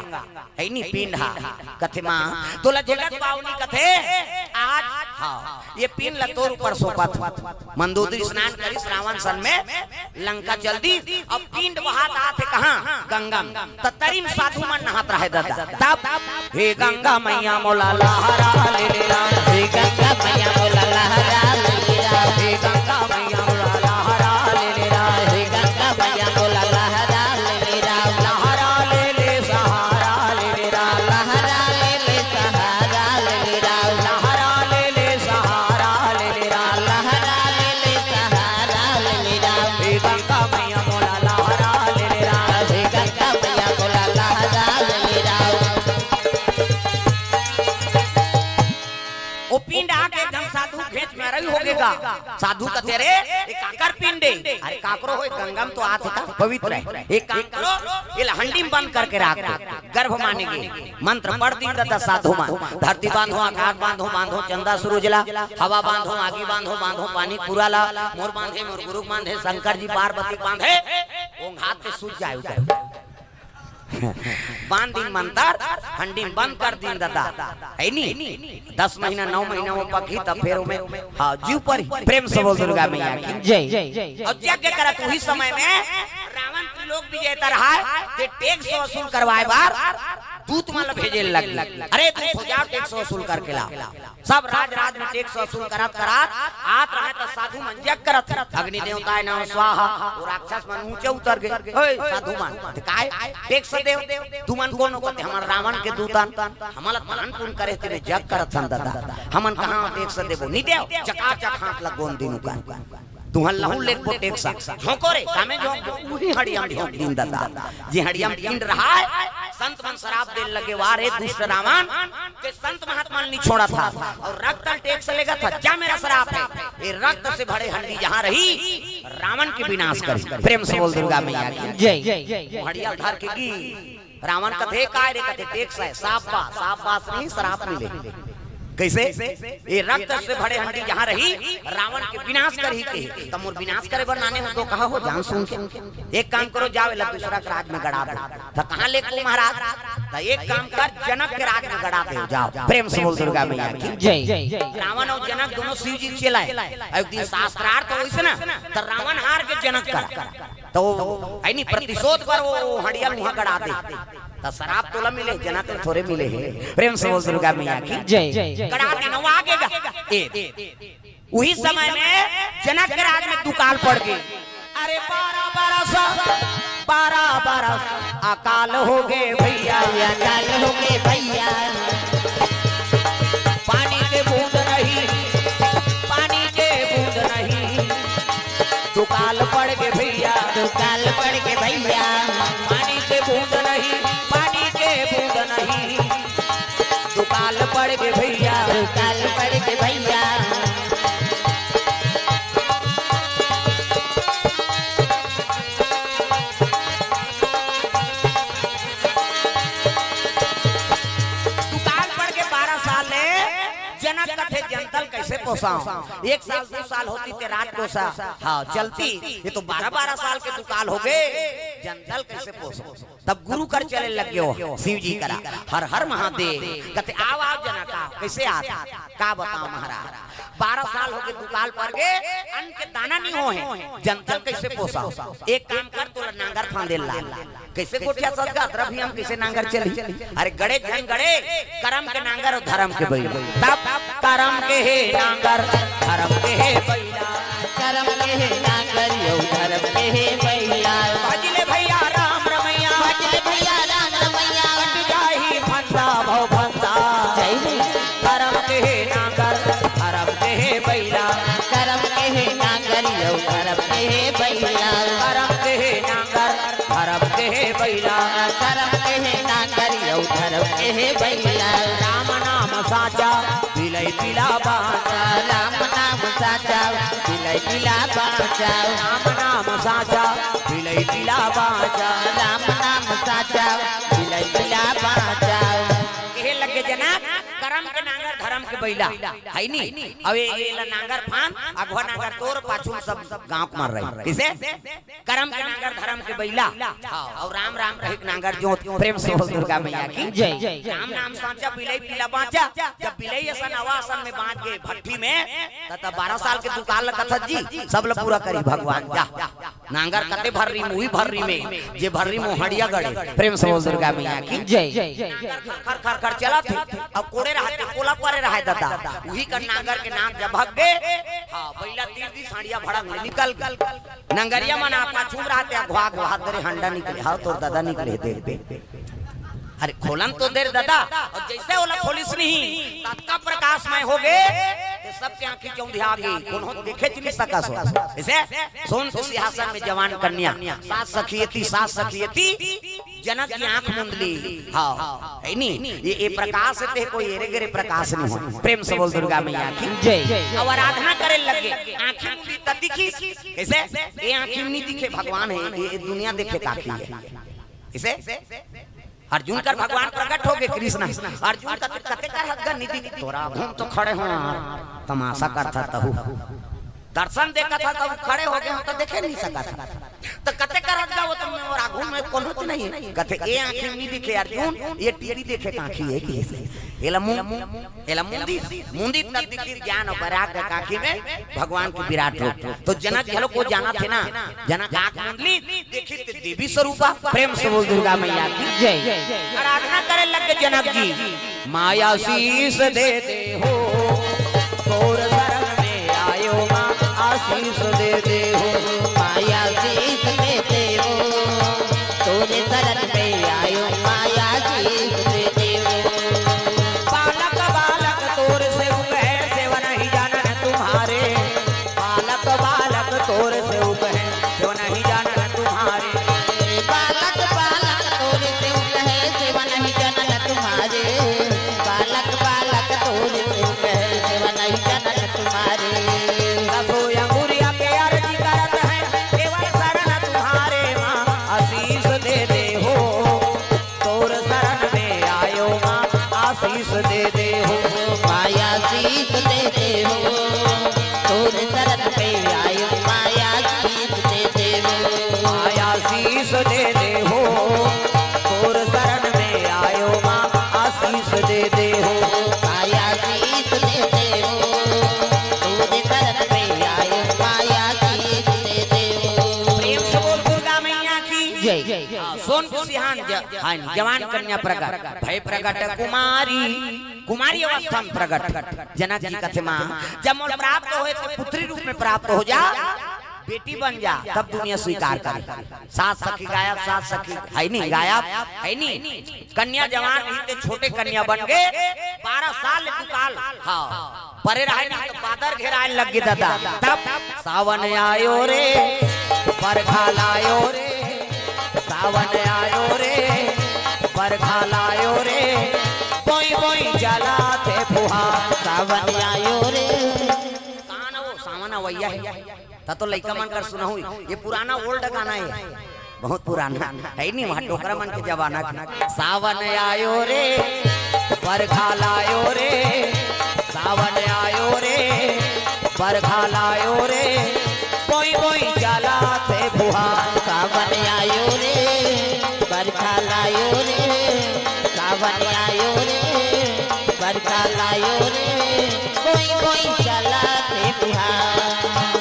हे नी पिंड हा। कथे माँ, तोला जगत पावनी कथे, आज, हाँ, ये पिंड ला तोर ऊपर सौंपत हँव। मंदोदरी स्नान करिस रावण सन में, लंका चल दीस, अब पिंड बहात आत हे कहाँ? गंगा में। त तरी म साधु मन नहात रहे ददा। तब, हे गंगा मैया मोला लहरा ले ले रा, हे गंगा मैया मोला लहरा ले ले रा, हे गंगा मैया मोला लहरा ले ले रा, हे गंगा मैया मोला लहरा ले ले रा, लहरा ले ले सहारा ले ले रा, लहरा ले ले सहारा ले ले रा, लहरा ले ले सहारा ले ले रा, लहरा ले ले सहारा ले ले रा, हे गंगा मैया मोला लहरा ले ले रा, हे गंगा मैया मोला लहरा ले ले रा। ओ पिंड आके एकदम साधु घेंच में रही होगे गा। साधु कथे, "रे, ये काकर पिंड हे?" "अरे काकरो होय, गंगा में तो आत हे का, पवित्र हे। एक काम करो, ये ला हंडी में बंद करके राख दो।" गर्भ माने गे। मंत्र पढ़ दीन ददा साधु मन। धरती बांधो, आकाश बांधो, बांधो चंदा सूरज ला, हवा बांधो, आगी बांधो, बांधो पानी पूरा ला, मोर बांधे, मोर गुरु बांधे, शंकर जी पार्वती बांधे, ओंघात ते सूत जाए उधर। बांध दीन मंतर, हंडी में बंद कर दीन ददा, हे नी? दस महीना, नौ महीना वो पकही, तब फेर ओमे, हाँ, जीव परी। प्रेम से बोल दुर्गा मैया की जय। अउ यज्ञ करत उही समय में रावण त्रिलोक विजेता रहा हे, ते टैक्स वसूल करवाए बर दूत मन ल भेजे लग गे। "अरे दूत हो जाव, टैक्स वसूल करके लाव।" सब राज राज में टैक्स वसूल करत करत आत रहे त साधु मन यज्ञ करत हे, "अग्नि देवताय नमः स्वाहा।" वो राक्षस मन ऊंचे उतर गे, "ओए साधु मन, ते काय टैक्स देव? तुमन कोन हो?" कथे, "हमन रावण के दूत अन, हमन ला दान पुण्य करे हे, तेमे यज्ञ करत हन ददा, हमन कहाँ टैक्स देबो, नी देव।" चकाचक हाथ ला गोंद दीन उकर। तुहन लहू लेगबो टैक्स, झोंको रे, कामे झोंकबो, उही हड़िया में झोंक दीन ददा। जे हड़िया में पिंड रहा हे, संत मन सराप दे लगे, "वाह रे दुष्ट रावण, ते संत महात्मा ल नी छोड़त हस, अउ रक्त ल टैक्स लेगत हस, जा मेरा सराप हे, ये रक्त से भरे हंडी जहाँ रही, रावण के विनाश करी।" प्रेम से बोल दुर्गा मैया की जय। हड़िया धर के गी रावण कथे, "काय रे?" कथे, "टैक्स हे।" "साफ बा, साफ बास नहीं, सराप मिले।" कइसे? "ये रक्त से भरे हंडी जहाँ रही, रावण के विनाश करही के।" "त मोर विनाश करे बर लाने हो तो कहा हो जान सुन के? एक काम करो, जाव एला दूसरा के राज में गड़ा दो।" "त कहाँ लेगबो महाराज?" "त एक काम कर, जनक के राज में गड़ा दे, जाव।" प्रेम से बोल दुर्गा मैया की जय। रावण अउ जनक दोनों शिव जी के चेला हे। एक दिन शास्त्रार्थ होइस ना, त रावण हार के जनक करा तो हे नी, प्रतिशोध बर वो हड़िया ल उहाँ गड़ा दे। त सराप तोला मिले, जनक ल थोरे मिले हे। प्रेम से बोल दुर्गा मैया की जय। गड़ा दीन, वो आगे गा। ए, उही समय में जनक के राज में दुकाल पड़ गे। अरे बारह बरस, बारह बरस अकाल होगे भइया, अकाल होगे भइया। पानी के बूंद नहीं, पानी के बूंद नहीं, दुकाल पड़ गे भइया, दुकाल पड़ गे भइया। पानी के बूंद नहीं, पानी के बूंद नहीं, दुकाल कइसे पोसांव? एक साल, दू साल होतिस ते राजकोषा, हाँ, चलतिस। ये तो बारह बारह साल के दुकाल होगे, जनता ल कइसे पोसंव? तब गुरु कर चले लग गेंव शिव जी करा, हर हर महादेव। कथे, "आव, आव जनक, आव।" कइसे आत? का बतांव महाराज, बारह साल होगे दुकाल पर गे, अन्न के दाना नइ होहे, जनता ल कइसे पोसंव? एक काम कर, तोला नांगर फांदे ल लान। कइसे गोठियाथस गा, अतरा भी हम कइसे नांगर चलही? अरे गड़े झन गड़े, करम के नांगर अउ धरम के बइला। तब करम के हे नांगर, धरम के हे बइला। करम के हे नांगर अउ धरम के हे बइला। भज ले भइया राम रमैया। भज ले भइया राम रमैया। कट जाही फंदा भव फंदा। जय हो। करम के हे नांगर, धरम के हे बइला। करम के हे नांगर अउ धरम के हे बइला। करम के हे नांगर, धरम के हे बइला। करम के हे नांगर अउ धरम के हे बइला। राम नाम साचा, बिलई पीला बाचा। राम नाम साचा, बिलई पीला बाचा। राम नाम साचा, बिलई पीला बाचा। राम नाम साचा, बिलई पीला बाचा। कहे लगे जनक, करम के नांगर, धरम के बइला, हइ नी? अब ये, ये ला नांगर फांद, अगवा नांगर तोर, पाछू सब गांव के मर रही। कइसे? करम के नांगर, धरम के बइला। हाँ, अउ राम राम कहे के नांगर जोत। प्रेम से बोल दुर्गा मैया की जय। राम नाम साचा, बिलई पीला बाचा। जब बिलई असन अवा असन में बांच गे भट्ठी में, त, त बारह साल के दुकाल ल कथस जी, सब ल पूरा करही भगवान। जा, नांगर कते भर्री म, उही भर्री में, जे भर्री म हंडिया गड़े। प्रेम से बोल दुर्गा मैया की जय। नांगर खर खर खर खर चलत हे, अब कोड़े रहय ते कोला परे रहय ददा, उही कर नांगर के नांद जब भग गे, हाँ, बइला तीर दिस, हंडिया भड़ंग ले निकल गे। नंगरिया मन आपा छूम रहय ते, घुआ घुआ दरे हंडा निकले, हाँ, तोर ददा निकले, देख बे। अरे खोलन तो दे रे ददा, अउ जइसे ओला खोलिस नहीं, ततका प्रकाशमय होगे, ते सबके आंखी चौंधिया गे, कोनो देखेच नइ सकस हो। अइसे सोन के सिंहासन में जवान कन्या, सात सखी एती, सात सखी एती, जनक जी आंख मूंद लिस। हाँ, हइ नी? ये, ये प्रकाश ते कोई एरे गेरे प्रकाश नइ होय। प्रेम से बोल दुर्गा मैया की जय। अब आराधना करे लगे, आंखी मूंदी त दिखिस। कइसे? ये आंखी म नइ दिखे भगवान हे, ये, ये दुनिया देखे के आंखी हे। कइसे? अर्जुन कर भगवान प्रकट होगे कृष्ण। अर्जुन कथे, "कते कर हस गा नइ दिखे?" "तोर आघू म तो खड़े हों यार, तमाशा करथस तहू। दर्शन देखत हस तहू, खड़े होगे हों त देखे नइ सकत हस। त कते कर हस गा, वो तो मोर आघू म कोनोच नइ हे।" कथे, "ए आंखी म नइ दिखे अर्जुन, ये टीवी देखे के आंखी हे।" कहिस एला मूंद, एला मूंदिस, मूंदिस त दिखिस ज्ञान अउ वैराग्य के आंखी में भगवान के विराट रूप। तो जनक घलो को जानथे ना, जनक आंख मूंद लिस, देखिस ते देवी स्वरूपा। प्रेम से बोल दुर्गा मैया की जय। आराधना करे लगे जनक जी। माया शीश दे दे हो, तोर शरण में आयो माँ, आशीष दे दे हो। माया शीश दे दे हो, तोर शरण में आयो, माया शीश दे दे हो। बालक बालक तोर सेवक है, सेवा नहीं जानन तुम्हारे। बालक बालक तोर सेवक है, सेवा नहीं जानन तुम्हारे। बालक बालक तोर सेवक है, सेवा नहीं जानन तुम्हारे। बालक बालक तोर सेवक है, सेवा नहीं जानन तुम्हारे। दसो अंगुरिया के आरती करत है, केवल शरण तुम्हारे माँ, आशीष दे दे हो। तोर शरण में आयो माँ, आशीष दे दे हो। माया आशीष दे दे हो। तोर शरण में आयो, माया आशीष दे दे हो। माया आशीष दे दे हो। तोर शरण में आयो माँ, आशीष दे दे हो। माया आशीष दे दे हो। तोर शरण में आयो, माया आशीष दे दे हो। प्रेम से बोल दुर्गा मैया की जय। हाँ, सोनपुर सिहान ज-, हाँ, जवान कन्या प्रकट, भय प्रकट कुमारी, कुमारी अवस्था में प्रकट। जनक जी कथे माँ, जब मोर प्राप्त होय तो पुत्री रूप में प्राप्त हो जा, बेटी बन जा, तब दुनिया स्वीकार करे। सात सखी गायब, सात सखी है नहीं, गायब है नहीं। कन्या जवान रही ते छोटे कन्या बन गे, बारह साल दुकाल, हाँ, परे रहे नहीं तो बादर घेराए लग गे दादा। तब सावन आयो रे, बरखा लायो रे, सावन आयो रे, बरखा लायो रे, बोई बोई चलाथे फुहार। सावन आयो रे। कहाँ ना वो सावन अवैया है, त तो लइका मन कर सुनहूँ, ये पुराना old गाना है, बहुत पुराना है नहीं, वहाँ डोकरा मन के जमाना के। सावन आयो रे, बरखा लायो रे, सावन आयो रे, बरखा लायो रे, बोई बोई चलत हे फुहार। सावन आयो रे, बरखा लायो रे, सावन आयो रे, बरखा लायो रे, बोई बोई चलत हे फुहार।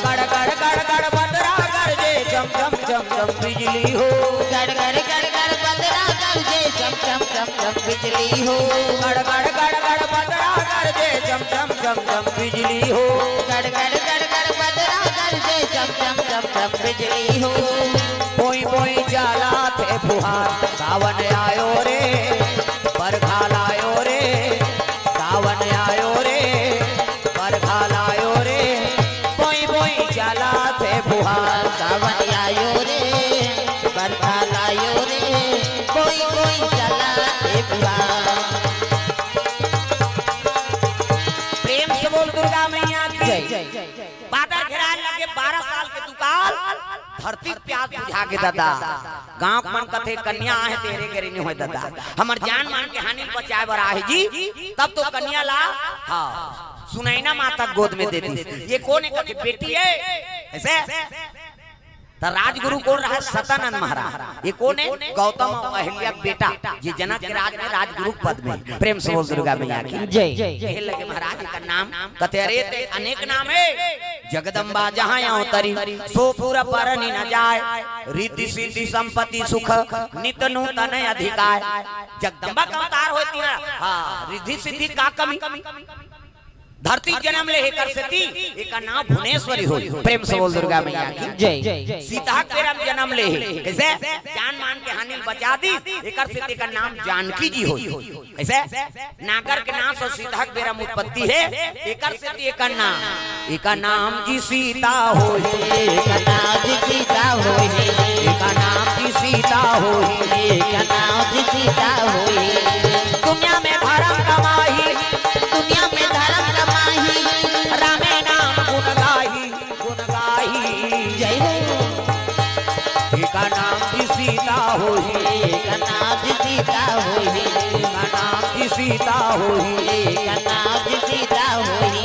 गड़ गड़ गड़ गड़ बदरा गरजे, चम चम चम चम बिजली हो। गड़ गड़ गड़ गड़ बदरा गरजे, चम चम चम चम बिजली हो। गड़ गड़ गड़ गड़ बदरा गरजे, चम चम चम चम बिजली हो। गड़ गड़ गड़ गड़ बदरा गरजे, चम चम चम चम बिजली हो। बोई बोई चलत हे फुहार, सावन आयो रे, बरखा लायो रे, सावन आयो रे, बरखा लायो रे, बोई बोई चलत हे फुहार। सावन आयो रे, बरखा लायो रे, बोई बोई चलत हे फुहार। प्रेम से बोल दुर्गा मैया की जय। बादर घेराय लगे बारह साल के दुकाल, धरती के प्यास बुझा गे ददा। गांव के मन कथे कन्या आहे तेरे घरे नइ होय ददा, हमर जान मान के हानि बचाय बर आहे जी। तब तो कन्या ला, हाँ, सुनैना माता गोद में दे दिस। ये कोन हे? कथे बेटी हे। ऐसे त राजगुरु कोन रहा? सतानंद महाराज। ये कोन हे? गौतम अउ अहिल्या के बेटा, जे जनक के राज में राजगुरु के पद में। प्रेम से बोल दुर्गा मैया की जय। कहे लगे महाराज एकर नाम, कथे अरे ते अनेक नाम हे। जगदम्बा जहाँ अवतरी, सो पुर परनि न जाय। रिद्धि सिद्धि संपत्ति सुख, नित नूतन अधिकाय। जगदम्बा के अवतार होय तिहां, हाँ, रिद्धि सिद्धि का कमी? धरती जनम ले हे एकर सेती, एकर नाम भुवनेश्वरी होय। प्रेम से बोल दुर्गा मैया की जय। सीता के बेरा में जनम ले हे, कइसे? जान मान के हानि बचा दिस, एकर सेती एकर नाम जानकी जी होय। कइसे? नागर के नास अउ सीता के बेरा में उत्पत्ति हे, एकर सेती एकर नाम, एकर नाम जी सीता होय। एकर नाम जी सीता होय। एकर नाम जी सीता होय। एकर नाम जी सीता होय। दुनिया में धरम कमाही, दुनिया में धरम कमाही, रामे नाम गुण गाही, गुण गाही। जय हो। एकर नाम जी सीता होय। एकर नाम जी सीता होय। एकर नाम जी सीता होय। एकर नाम जी सीता होय।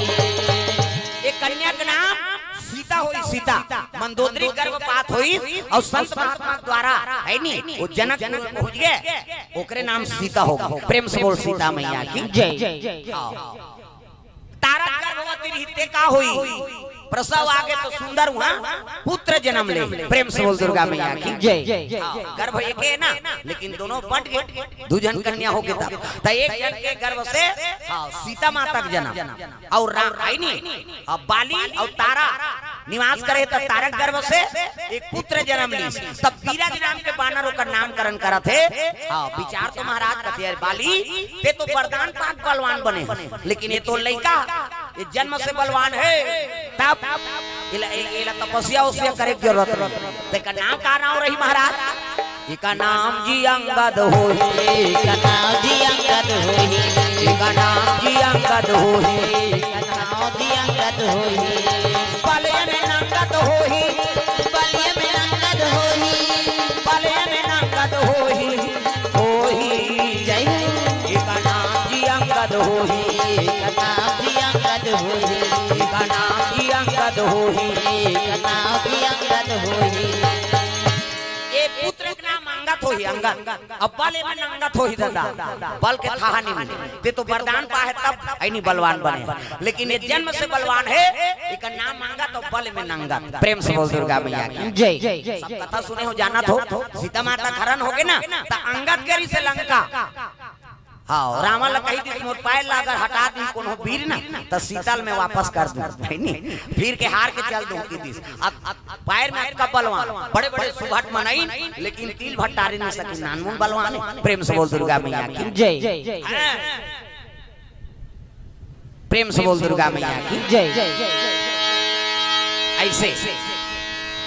ए कन्या के नाम सीता होय, सीता। मंदोदरी गर्भपात होय अउ संत महात्मा के द्वारा, हे नी, वो जनकपुर में पहुंच गे, ओकरे नाम सीता होगे। प्रेम से बोल सीता मैया की जय। हाँ। तारा गर्भवती रहिस ते का होय? प्रसव आगे तो सुंदर उहां पुत्र जनम ले। प्रेम से बोल दुर्गा मैया की जय। हाँ, गर्भ एके हे ना, लेकिन दोनों बंट गे, दू झन कन्या होगे तब। त एक झन के गर्भ से, हाँ, सीता माता के जनम। अउ रा-, हे नी, अब बाली अउ तारा निवास करे त तारा के गर्भ से एक पुत्र जनम लिस। तब बीरज नाम के बानर ओकर नामकरण करत हे। हाँ, विचार तो महाराज कथे, "अरे बाली, ते तो वरदान पाके बलवान बने हस, लेकिन ये तो लइका, ये जन्म से बलवान हे।" तब एला, ए-, एला तपस्या वस्या करे के जरूरत नइ। तेकर नाम का नाम रही महाराज? एकर नाम जी अंगद होही। एकर नाम जी अंगद होही। एकर नाम जी अंगद होही। एकर नाम जी अंगद होही। बलिये में नंगत होही। बलिये में नंगत होही। बलिये में नंगत होही। होही। जय हो। एकर नाम जी अंगद होही। एकर नाम जी अंगद होही। एकर नाम जी अंगद होही। एकर नाम जी अंगद होही। ए पुत्र के नाम अंगद होही, अंगद। अब बल एमे नंगत होही ददा, बल के थाहा नइ मिले। ते तो वरदान पाहे तब अइनी बलवान बने, लेकिन ये जन्म से बलवान हे। एकर नाम अंगद अउ बल में नंगत। प्रेम से बोल दुर्गा मैया की जय। सब कथा सुने हो, जानत हो, सीता माता के हरण होगे ना, त अंगद गे रिहिसे लंका। हाँ, रावण ला कहि दिस, "मोर पैर ला अगर हटा दिही कोनो बीर ना, त सीता ल मैं वापस कर दूं, हे नी? फिर के हार के चल दूं," कहि दिस। अब, अब पैर में अतका बलवान, बड़े-बड़े सुभट मनई, लेकिन तिल भट्टारे नइ सके, नानमुन बलवान हे। प्रेम से बोल दुर्गा मैया की जय। हाँ। प्रेम से बोल दुर्गा मैया की जय। अइसे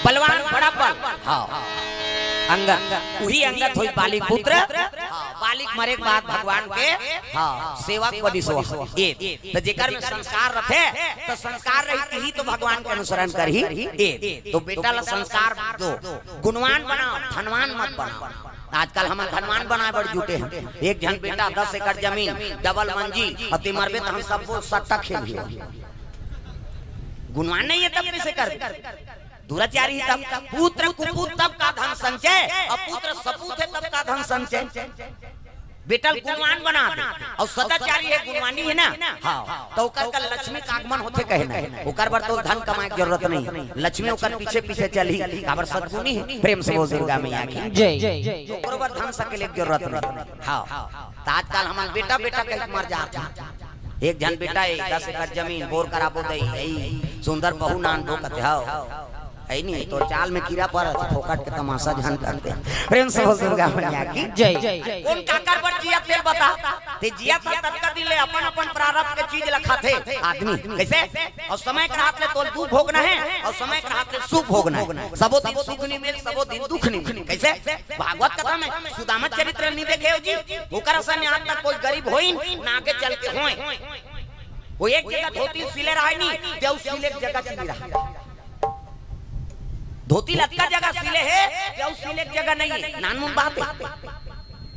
बलवान बड़ा बल। हाँ। अंगद, उही अंगद होही बाली पुत्र। हाँ, बाली के मरे के बाद भगवान के, हाँ, सेवक बनिस। ए, त जेकर में संस्कार रथे, त संस्कार रही, तिही तो भगवान के अनुसरण करही। ए, तो बेटा ला संस्कार दो, गुणवान बनाओ, धनवान मत बनाओ। आजकल हमन धनवान बनाए बर जुटे हन। एक झन बेटा, दस एकड़ जमीन, डबल मंजी, अउ ते मरबे त हम सबो सट्टा खेलही। गुणवान नहीं है तब कइसे कर? दुराचारी है तब। पुत्र कुपूत तब का धन संचय, अउ पुत्र सपूत है तब का धन संचय। बेटा ल गुणवान बना दे, अउ सदाचारी है, गुणवानी है ना, हाँ, त ओकर कर लक्ष्मी का आगमन होथे कहे ना, ओकर बर तो धन कमाए के जरूरत नहीं, लक्ष्मी ओकर पीछे पीछे चलही, काबर सद्गुणी है। प्रेम से बोल दुर्गा मैया की। जय। ओकर बर धन सकेले के जरूरत नहीं। हाँ, त आजकल हमन बेटा बेटा कहि के मर जात हन। एक झन बेटा हे, दस एकड़ जमीन, बोर कराबो दई, हई सुंदर बहू नान दो कथे, हव। हई नहीं, तोर चाल में कीरा परत हे, फोकट के तमाशा झन कर दे। प्रेम से बोल दुर्गा मैया की। जय। कोन काकर बर जियत तेल बता? ते जियत हा ततका दिन ले अपन अपन प्रारब्ध के चीज ल खाथे आदमी। कइसे? अउ समय के राहत ले तोल दुख भोगना हे, अउ समय के राहत ले सुख भोगना हे। सबो दिन सुख नहीं मिल, सबो दिन दुख नहीं मिल। कइसे? भागवत कथा में सुदामा चरित्र नहीं देखे हो जी? ओकर असन आज तक कोई गरीब होइन, ना आगे चल के होय। वो एक जगह धोती सिले रहय नहीं, ते अउ सिले के जगह सिली रहय। धोती ल अतका जगह सिले हे, ते अउ सिले के जगह नहीं है। नानमुन बात है।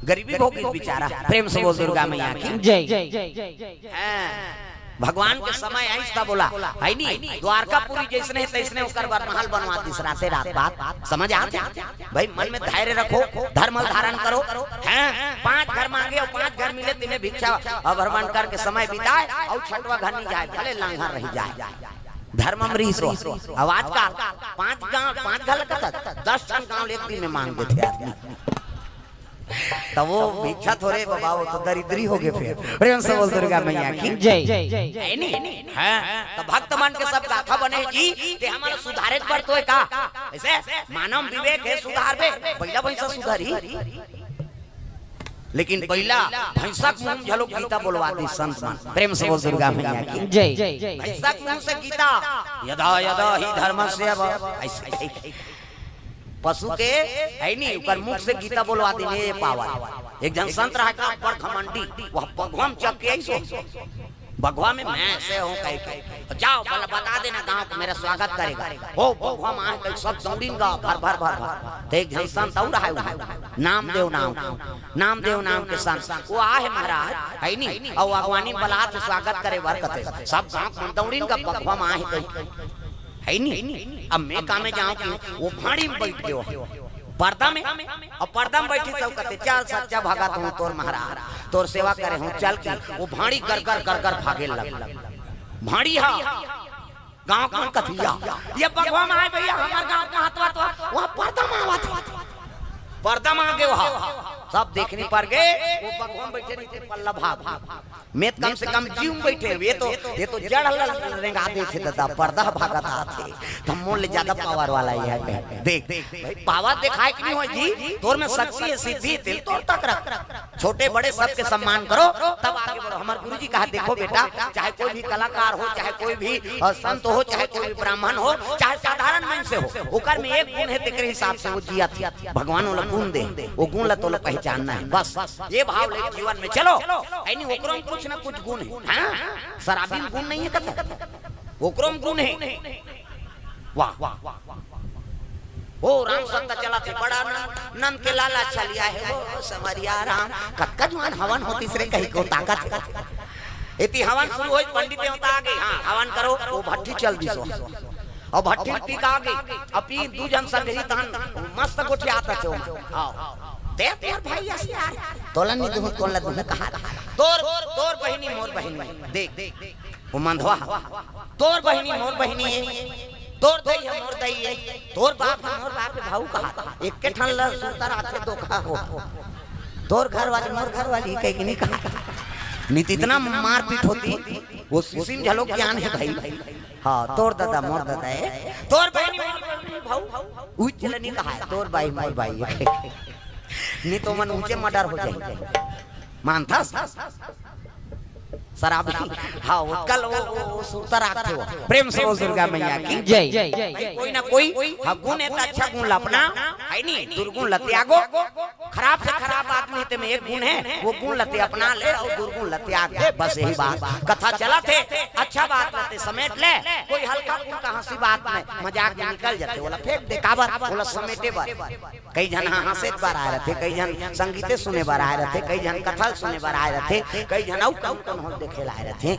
गरीबी भोगिस बिचारा। प्रेम से बोल दुर्गा मैया की। जय। हाँ, भगवान के समय आइस तब ओला, हई नहीं, द्वारकापुरी जइसने हे तइसने ओकर बर महल बनवा दिस राते रात। बात समझ आत हे? भाई, मन में धैर्य रखो, धर्म धारण करो। हैं, पांच घर मांगे अउ पांच घर मिले, तिने भिक्षा अभ्रमण करके समय बिताए अउ छठवा घर नहीं जाए, भले लांघर रहि जाए। धर्म अमरीश हो। अब आजकल पांच गांव, पांच घर लगत हे, दस ठन गांव एक दिन में मांग देथे आदमी। त वो भिक्षा थोरे बाबा, वो तो दरिद्री होगे फेर। प्रेम से बोल दुर्गा मैया की। जय। है नहीं? हाँ, त भक्त मन के सब गाथा बने जी, ते हमन ल सुधारे बर तो हे का? अइसे मानव विवेक हे, सुधारबे, बइला भइसा सुधारही। लेकिन बइला भइसा के मुंह में घलो गीता बोलवा दिस संत मन। प्रेम से बोल दुर्गा मैया की। जय। भइसा के मुंह से गीता, यदा यदा ही धर्मस्य, अइसे, अइसे। पशु के, हई नहीं, ओकर मुख से गीता बोलवा दिस, ए पावर। एक झन संत रहय का, बड़ घमंडी, वो बघवा म चघ के अइसे हो। बघवा में मैं से हूँ कहि के। जाओ, बल-, बता देना गांव को, मेरा स्वागत करेगा। हो, बघवा म आहे कहि सब दौड़िन गा, भर, भर, भर, भर। त एक झन संत अउ रहय, नामदेव नाम, नामदेव नाम के संत। वो आहे महाराज, हई नहीं, अउ अगवानी बलात हे स्वागत करे बर कथे। सब गांव के मन दौड़िन गा, बघवा म आहे कहि। हई नहीं? अब मैं का में जांव कि वो भांड़ी में बइठ गे हो। परदा में, अउ परदा में बइठिस अउ कथे, "चल सच्चा भगत हूँ तोर महाराज, तोर सेवा करे हूँ, चल।" कि वो भांड़ी गरगर गरगर भागे लग। भांड़ी हा, गांव के मन कथे, "या, ये बघवा म आहे भइया, हमर गांव के महत्व तो, वहाँ परदा में आवत हे।" परदा में आगे वहाँ, सब देखने पर गे, वो बघवा म बइठे रहिथे, पल्ला भाग। मैं त कम से कम जीव में बइठे हंव, ये तो, ये तो जड़ ल रेंगा देथे ददा, परदा भागत आथे। त मोर ले ज्यादा पावर वाला ये हे। देख, भाई, पावर देखाय के नहीं होय जी, तोर में शक्ति हे, सिद्धि हे, तेल तोर तक रख। छोटे बड़े सबके सम्मान करो, तब आगे बढ़ो। हमर गुरुजी कहा, देखो बेटा, चाहे कोई भी कलाकार हो, चाहे कोई भी, अ, संत हो, चाहे कोई भी ब्राह्मण हो, चाहे साधारण मनुष्य हो, ओकर में एक गुण हे, तेकरे हिसाब से वो जियत हे। भगवान ओला गुण दे, वो गुण ला तोला पहचानना हे, बस। ये भाव ले जीवन में चलो। यानी ओकरो में कुछ ना कुछ गुण हे। हाँ, शराबी में गुण नहीं हे कथा, ओकरो में गुण हे। वाह, वाह, वाह, वाह। ओ राम सत्ता चला थे, बड़ा नंद, नंद के लाला छलिया हे, ओ समरिया राम। कतका जुआन हवन होतिस रे कहि के ताकत हे। एती हवन शुरू होय, पंडित देवता आगे, हाँ, हवन करो, वो भट्ठी चल दिस। अउ भट्ठी पी के आगे, अउ पी दू झन संगही तहन मस्त गोठियात हे। आओ। देख मोर भाई अस यार, तोला नहीं दूँ, तोला दूँ कहा। तोर, तोर बहिनी मोर बहिनी। देख, वो मंधवा। तोर बहिनी मोर बहिनी हे, तोर दई हे मोर दई हे, तोर बाप हे मोर बाप हे, भाऊ कहा। एक के ठन ला सुरता राखे धोखा हो। तोर घर वाली मोर घर वाली कहि के नहीं कहा। नहीं त इतना मारपीट होतिस, वो सिसिम झलोक ज्ञान हे भाई। हाँ, तोर ददा मोर ददा हे, तोर बहिनी मोर बहिनी भाऊ, उही चले नहीं कहा, तोर बाई मोर बाई हे। नहीं त मन ऊंचे मर्डर हो जाही। मानथस? शराबी। हाँ, वो कल वो, वो, वो सुरता राखे हे वो। प्रेम से बोल दुर्गा मैया की। जय। भाई, कोई ना कोई, हाँ, गुण हे त अच्छा गुण ला अपनाओ, हे नहीं? दुर्गुण ला त्यागो। खराब से खराब आदमी ते में एक गुण हे, वो गुण ल ते अपना ले अउ दुर्गुण ल त्याग दे, बस यही बात। कथा चलत हे, अच्छा बात ल ते समेट ले, कोई हल्का फुल्का हंसी बात में, मजाक में निकल जाथे, ओला फेंक दे, काबर, ओला समेटे बर। कई झन ह-, हंसे बर आए रथे, कई झन संगीते सुने बर आए रथे, कई झन कथा सुने बर आए रथे, कई झन अउ कौन कौन हो देखे ला आए रथे।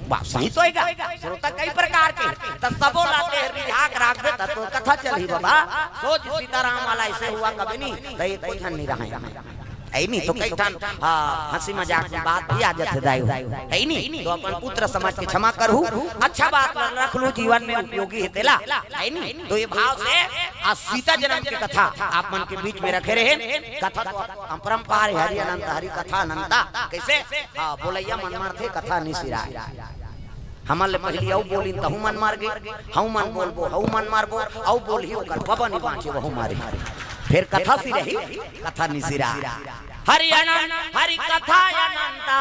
बात सही तो हे गा, श्रोता कई प्रकार के, त सबो ला ते रिझा के राखबे, त तो कथा चलही बाबा। सोच सीताराम वाला ऐसे हुआ कभी नहीं, त एको झन नहीं रहे। हे नहीं तो कई ठन, हाँ, हंसी मजाक में बात भी आ जाथे दाई हो। हे नहीं तो अपन पुत्र समझ के क्षमा करहू, अच्छा बात रख लू, जीवन में उपयोगी हे तेला। हे नहीं तो ये भाव से आज सीता जन्म के कथा आप मन के बीच में रखे रहे। कथा तो अपरंपार हे, हरि अनंत, हरि कथा अनंता। कैसे? हाँ, बोलैया मन मारथे, कथा निसिराय। हमन ले पहिली अउ बोलिन, तहू मन मार गे, हऊ मन बोलबो, हऊ मन मारबो, अउ बोलही ओकर बबा नि बाँचे, वहू मारही। फेर कथा सिरही, कथा निसिराय। हरि अनंत, हरि कथा अनंता,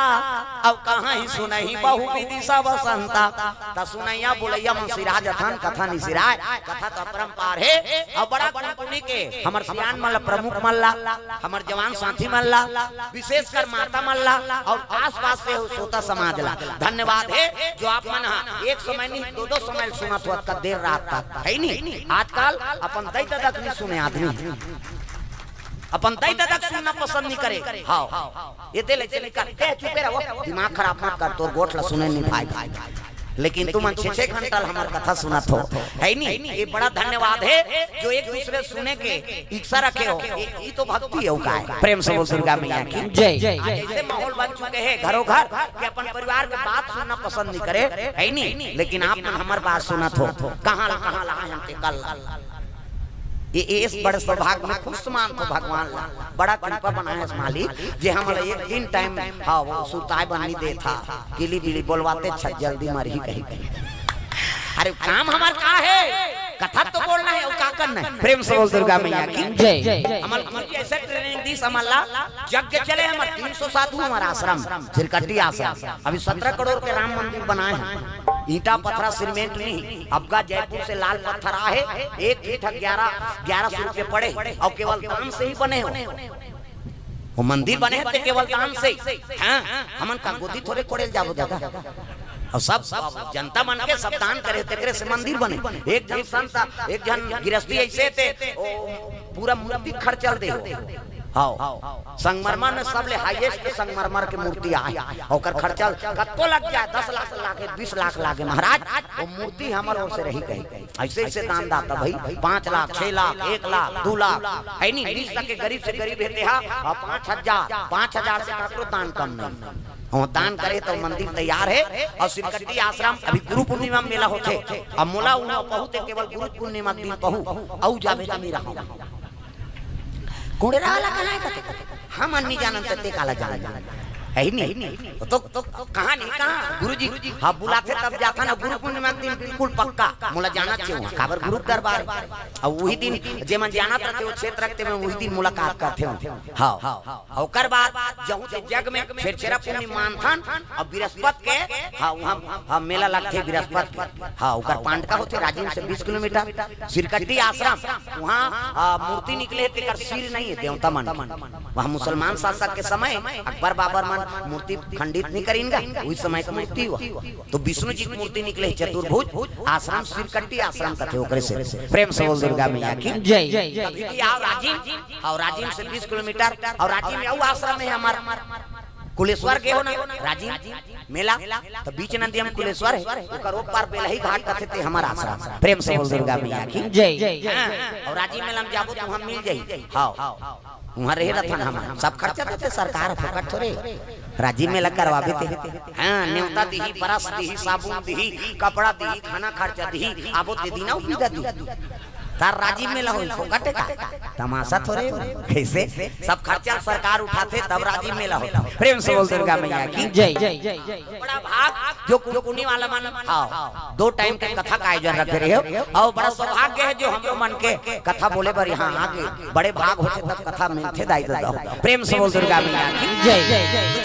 अब कहाँ ही सुनही बहु विधि सब संता। त सुनैया बोलैया मन सिरा जथन, कथा निसिराय। कथा तो अपरंपार हे, अउ बड़ा कुनकुनी के हमर सियान मन ला, प्रमुख मन ला, हमर जवान साथी मन ला, विशेषकर माता मन ला अउ आसपास से हो श्रोता समाज ला धन्यवाद हे, जो आप मन ह एक समय नहीं, दो दो समय सुनत हो, अतका देर रात तक, हे नहीं? आजकल अपन दई ददा के नहीं सुने आदमी, अपन दई ददा के सुनना पसंद नहीं करे। हाँ, ये दे ले चली कर, कह चुपे रहो, दिमाग खराब मत कर, तोर गोठ ला सुने नहीं भाई, भाई। लेकिन तुमन छे छे घंटा ल हमर कथा सुनत हो, हे नहीं? ये बड़ा धन्यवाद हे, जो एक दूसरे सुने के इच्छा रखे हो। ये, ये तो भक्ति हे, का हे? प्रेम से बोल दुर्गा मैया की जय। आज ऐसे माहौल बन चुके हैं घरों घर कि अपन परिवार के बात सुनना पसंद नहीं करे, हे नहीं? लेकिन आप मन हमर बात सुनत हो, कहाँ ला, कहाँ ला, हम ते कल ला। ये, ये इस बड़े सौभाग्य में खुश मानत हो भगवान ला, बड़ा कृपा बनाए हे मालिक, जे हमला एक दिन टाइम, हाँ, वो सुताए बर नहीं देथा, किली बिली बोलवाते, "अच्छा, जल्दी मरही," कही, कही। अरे, काम हमर का हे? कथा तो बोलना हे, अउ का करना हे? प्रेम से बोल दुर्गा मैया की जय। हमर गुरुजी ऐसे ट्रेनिंग दिस हमला, यज्ञ चले हमर तीन सौ साधु, हमर आश्रम, सिरकट्टी आश्रम। अभी सत्रह करोड़ के राम मंदिर बनाए हे, ईंटा, पत्थरा, सीमेंट नहीं, अबका जयपुर से लाल पत्थर आए हे, एक फीट ग्यारह, ग्यारह सौ रुपये पड़े, अउ केवल दान से ही बने हो। वो मंदिर बने हे ते केवल दान से। हाँ, हमन का गोदी थोरे कोड़े ल जाबो दादा। अउ सब जनता मन के सब दान करे, तेकरे से मंदिर बने। एक झन संत, एक झन गिरस्ती ऐसे ते, ओ, पूरा मूर्ति खर्चा ल दे हो। हाँ, संगमरमर में सबले highest संगमरमर के मूर्ति आए, ओकर खर्चा ल कतको लग जाए, दस लाख लागे, बीस लाख लागे महाराज, वो मूर्ति हमर ओर से रही कही। ऐसे ऐसे दान दाता भाई, पाँच लाख, छह लाख, एक लाख, दो लाख, हे नहीं, बीस तक के गरीब से गरीब हे तेहा, अउ पाँच हजार, पाँच हजार से काकरो दान कम नहीं। अउ दान करे त मंदिर तैयार हे, अउ सिरकट्टी आश्रम अभी गुरु पूर्णिमा मेला होथे, अब मोला उहाँ पहुँचे केवल गुरु पूर्णिमा के दिन पहू, अउ जाबे त नहीं रहा। कुड़ेरा वाला कहाँ हे कथे? हम अन्नी जानन त ते काला जानन। हे नहीं? तो, तो कहाँ नहीं, कहाँ? गुरुजी, हाँ, बुलाथे तब जाथन, गुरु पूर्णिमा के दिन बिल्कुल पक्का। मोला जाना चाहिए वहाँ, काबर गुरु के दरबार हे। अउ वही दिन, जे मन जानत रथे, वो क्षेत्र रखते में वही दिन मुलाकात करथे। हाँ, हाँ। ओकर बाद जहूँ ते जग में छेरछेरा पूर्णिमा मानथन, अउ बृहस्पति के, हाँ, वहाँ, हाँ, मेला लगथे बृहस्पति के। हाँ, ओकर पांडका होथे राजिम से बीस किलोमीटर, सिरकट्टी आश्रम, वहाँ, आ, मूर्ति निकले हे, तेकर सिर नहीं हे, देवता मन के। वहाँ मुसलमान शासक के समय अकबर बाबर मन मूर्ति खंडित नहीं करिन गा, उही समय के मूर्ति हुआ। तो विष्णु जी के मूर्ति निकले हे चतुर्भुज, आश्रम सिरकट्टी आश्रम कथे ओकरे से। प्रेम से बोल दुर्गा मैया की जय। कभी भी आओ राजिम, अउ राजिम से बीस किलोमीटर, अउ राजिम में अउ आश्रम हे हमर, कुलेश्वर गे हो ना, राजिम मेला, त बीच नंदियम कुलेश्वर हे, ओकर ओ पार बेलही घाट कथे ते हमर आश्रम। प्रेम से बोल दुर्गा मैया की जय। हाँ, अउ राजिम मेला में जाबो त उहाँ मिल जाही। हाँ, उहाँ रहे रथन हमन, सब खर्चा देथे सरकार, फोकट थोरे। राजिम मेला करवाबे ते, हाँ, नेवता दिही, बरस दिही, साबुन दिही, कपड़ा दिही, खाना खर्चा दिही, आबो ते दिना उपीदा दिही। तार राजिम मेला होही, फोकट हे का? तमाशा थोरे हो। कैसे? सब खर्चा सरकार उठाथे, तब राजिम मेला होथे। प्रेम से बोल दुर्गा मैया की जय। बड़ा भाग जो कुनकुनी वाला मन, हाँ, दो टाइम के कथा का आयोजन रखे रहे हो, अउ बड़ा सौभाग्य हे जो हमरो मन के कथा बोले बर यहाँ आ गे। बड़े भाग होथे तब कथा मिलथे दाई ददा हो। प्रेम से बोल दुर्गा मैया की जय।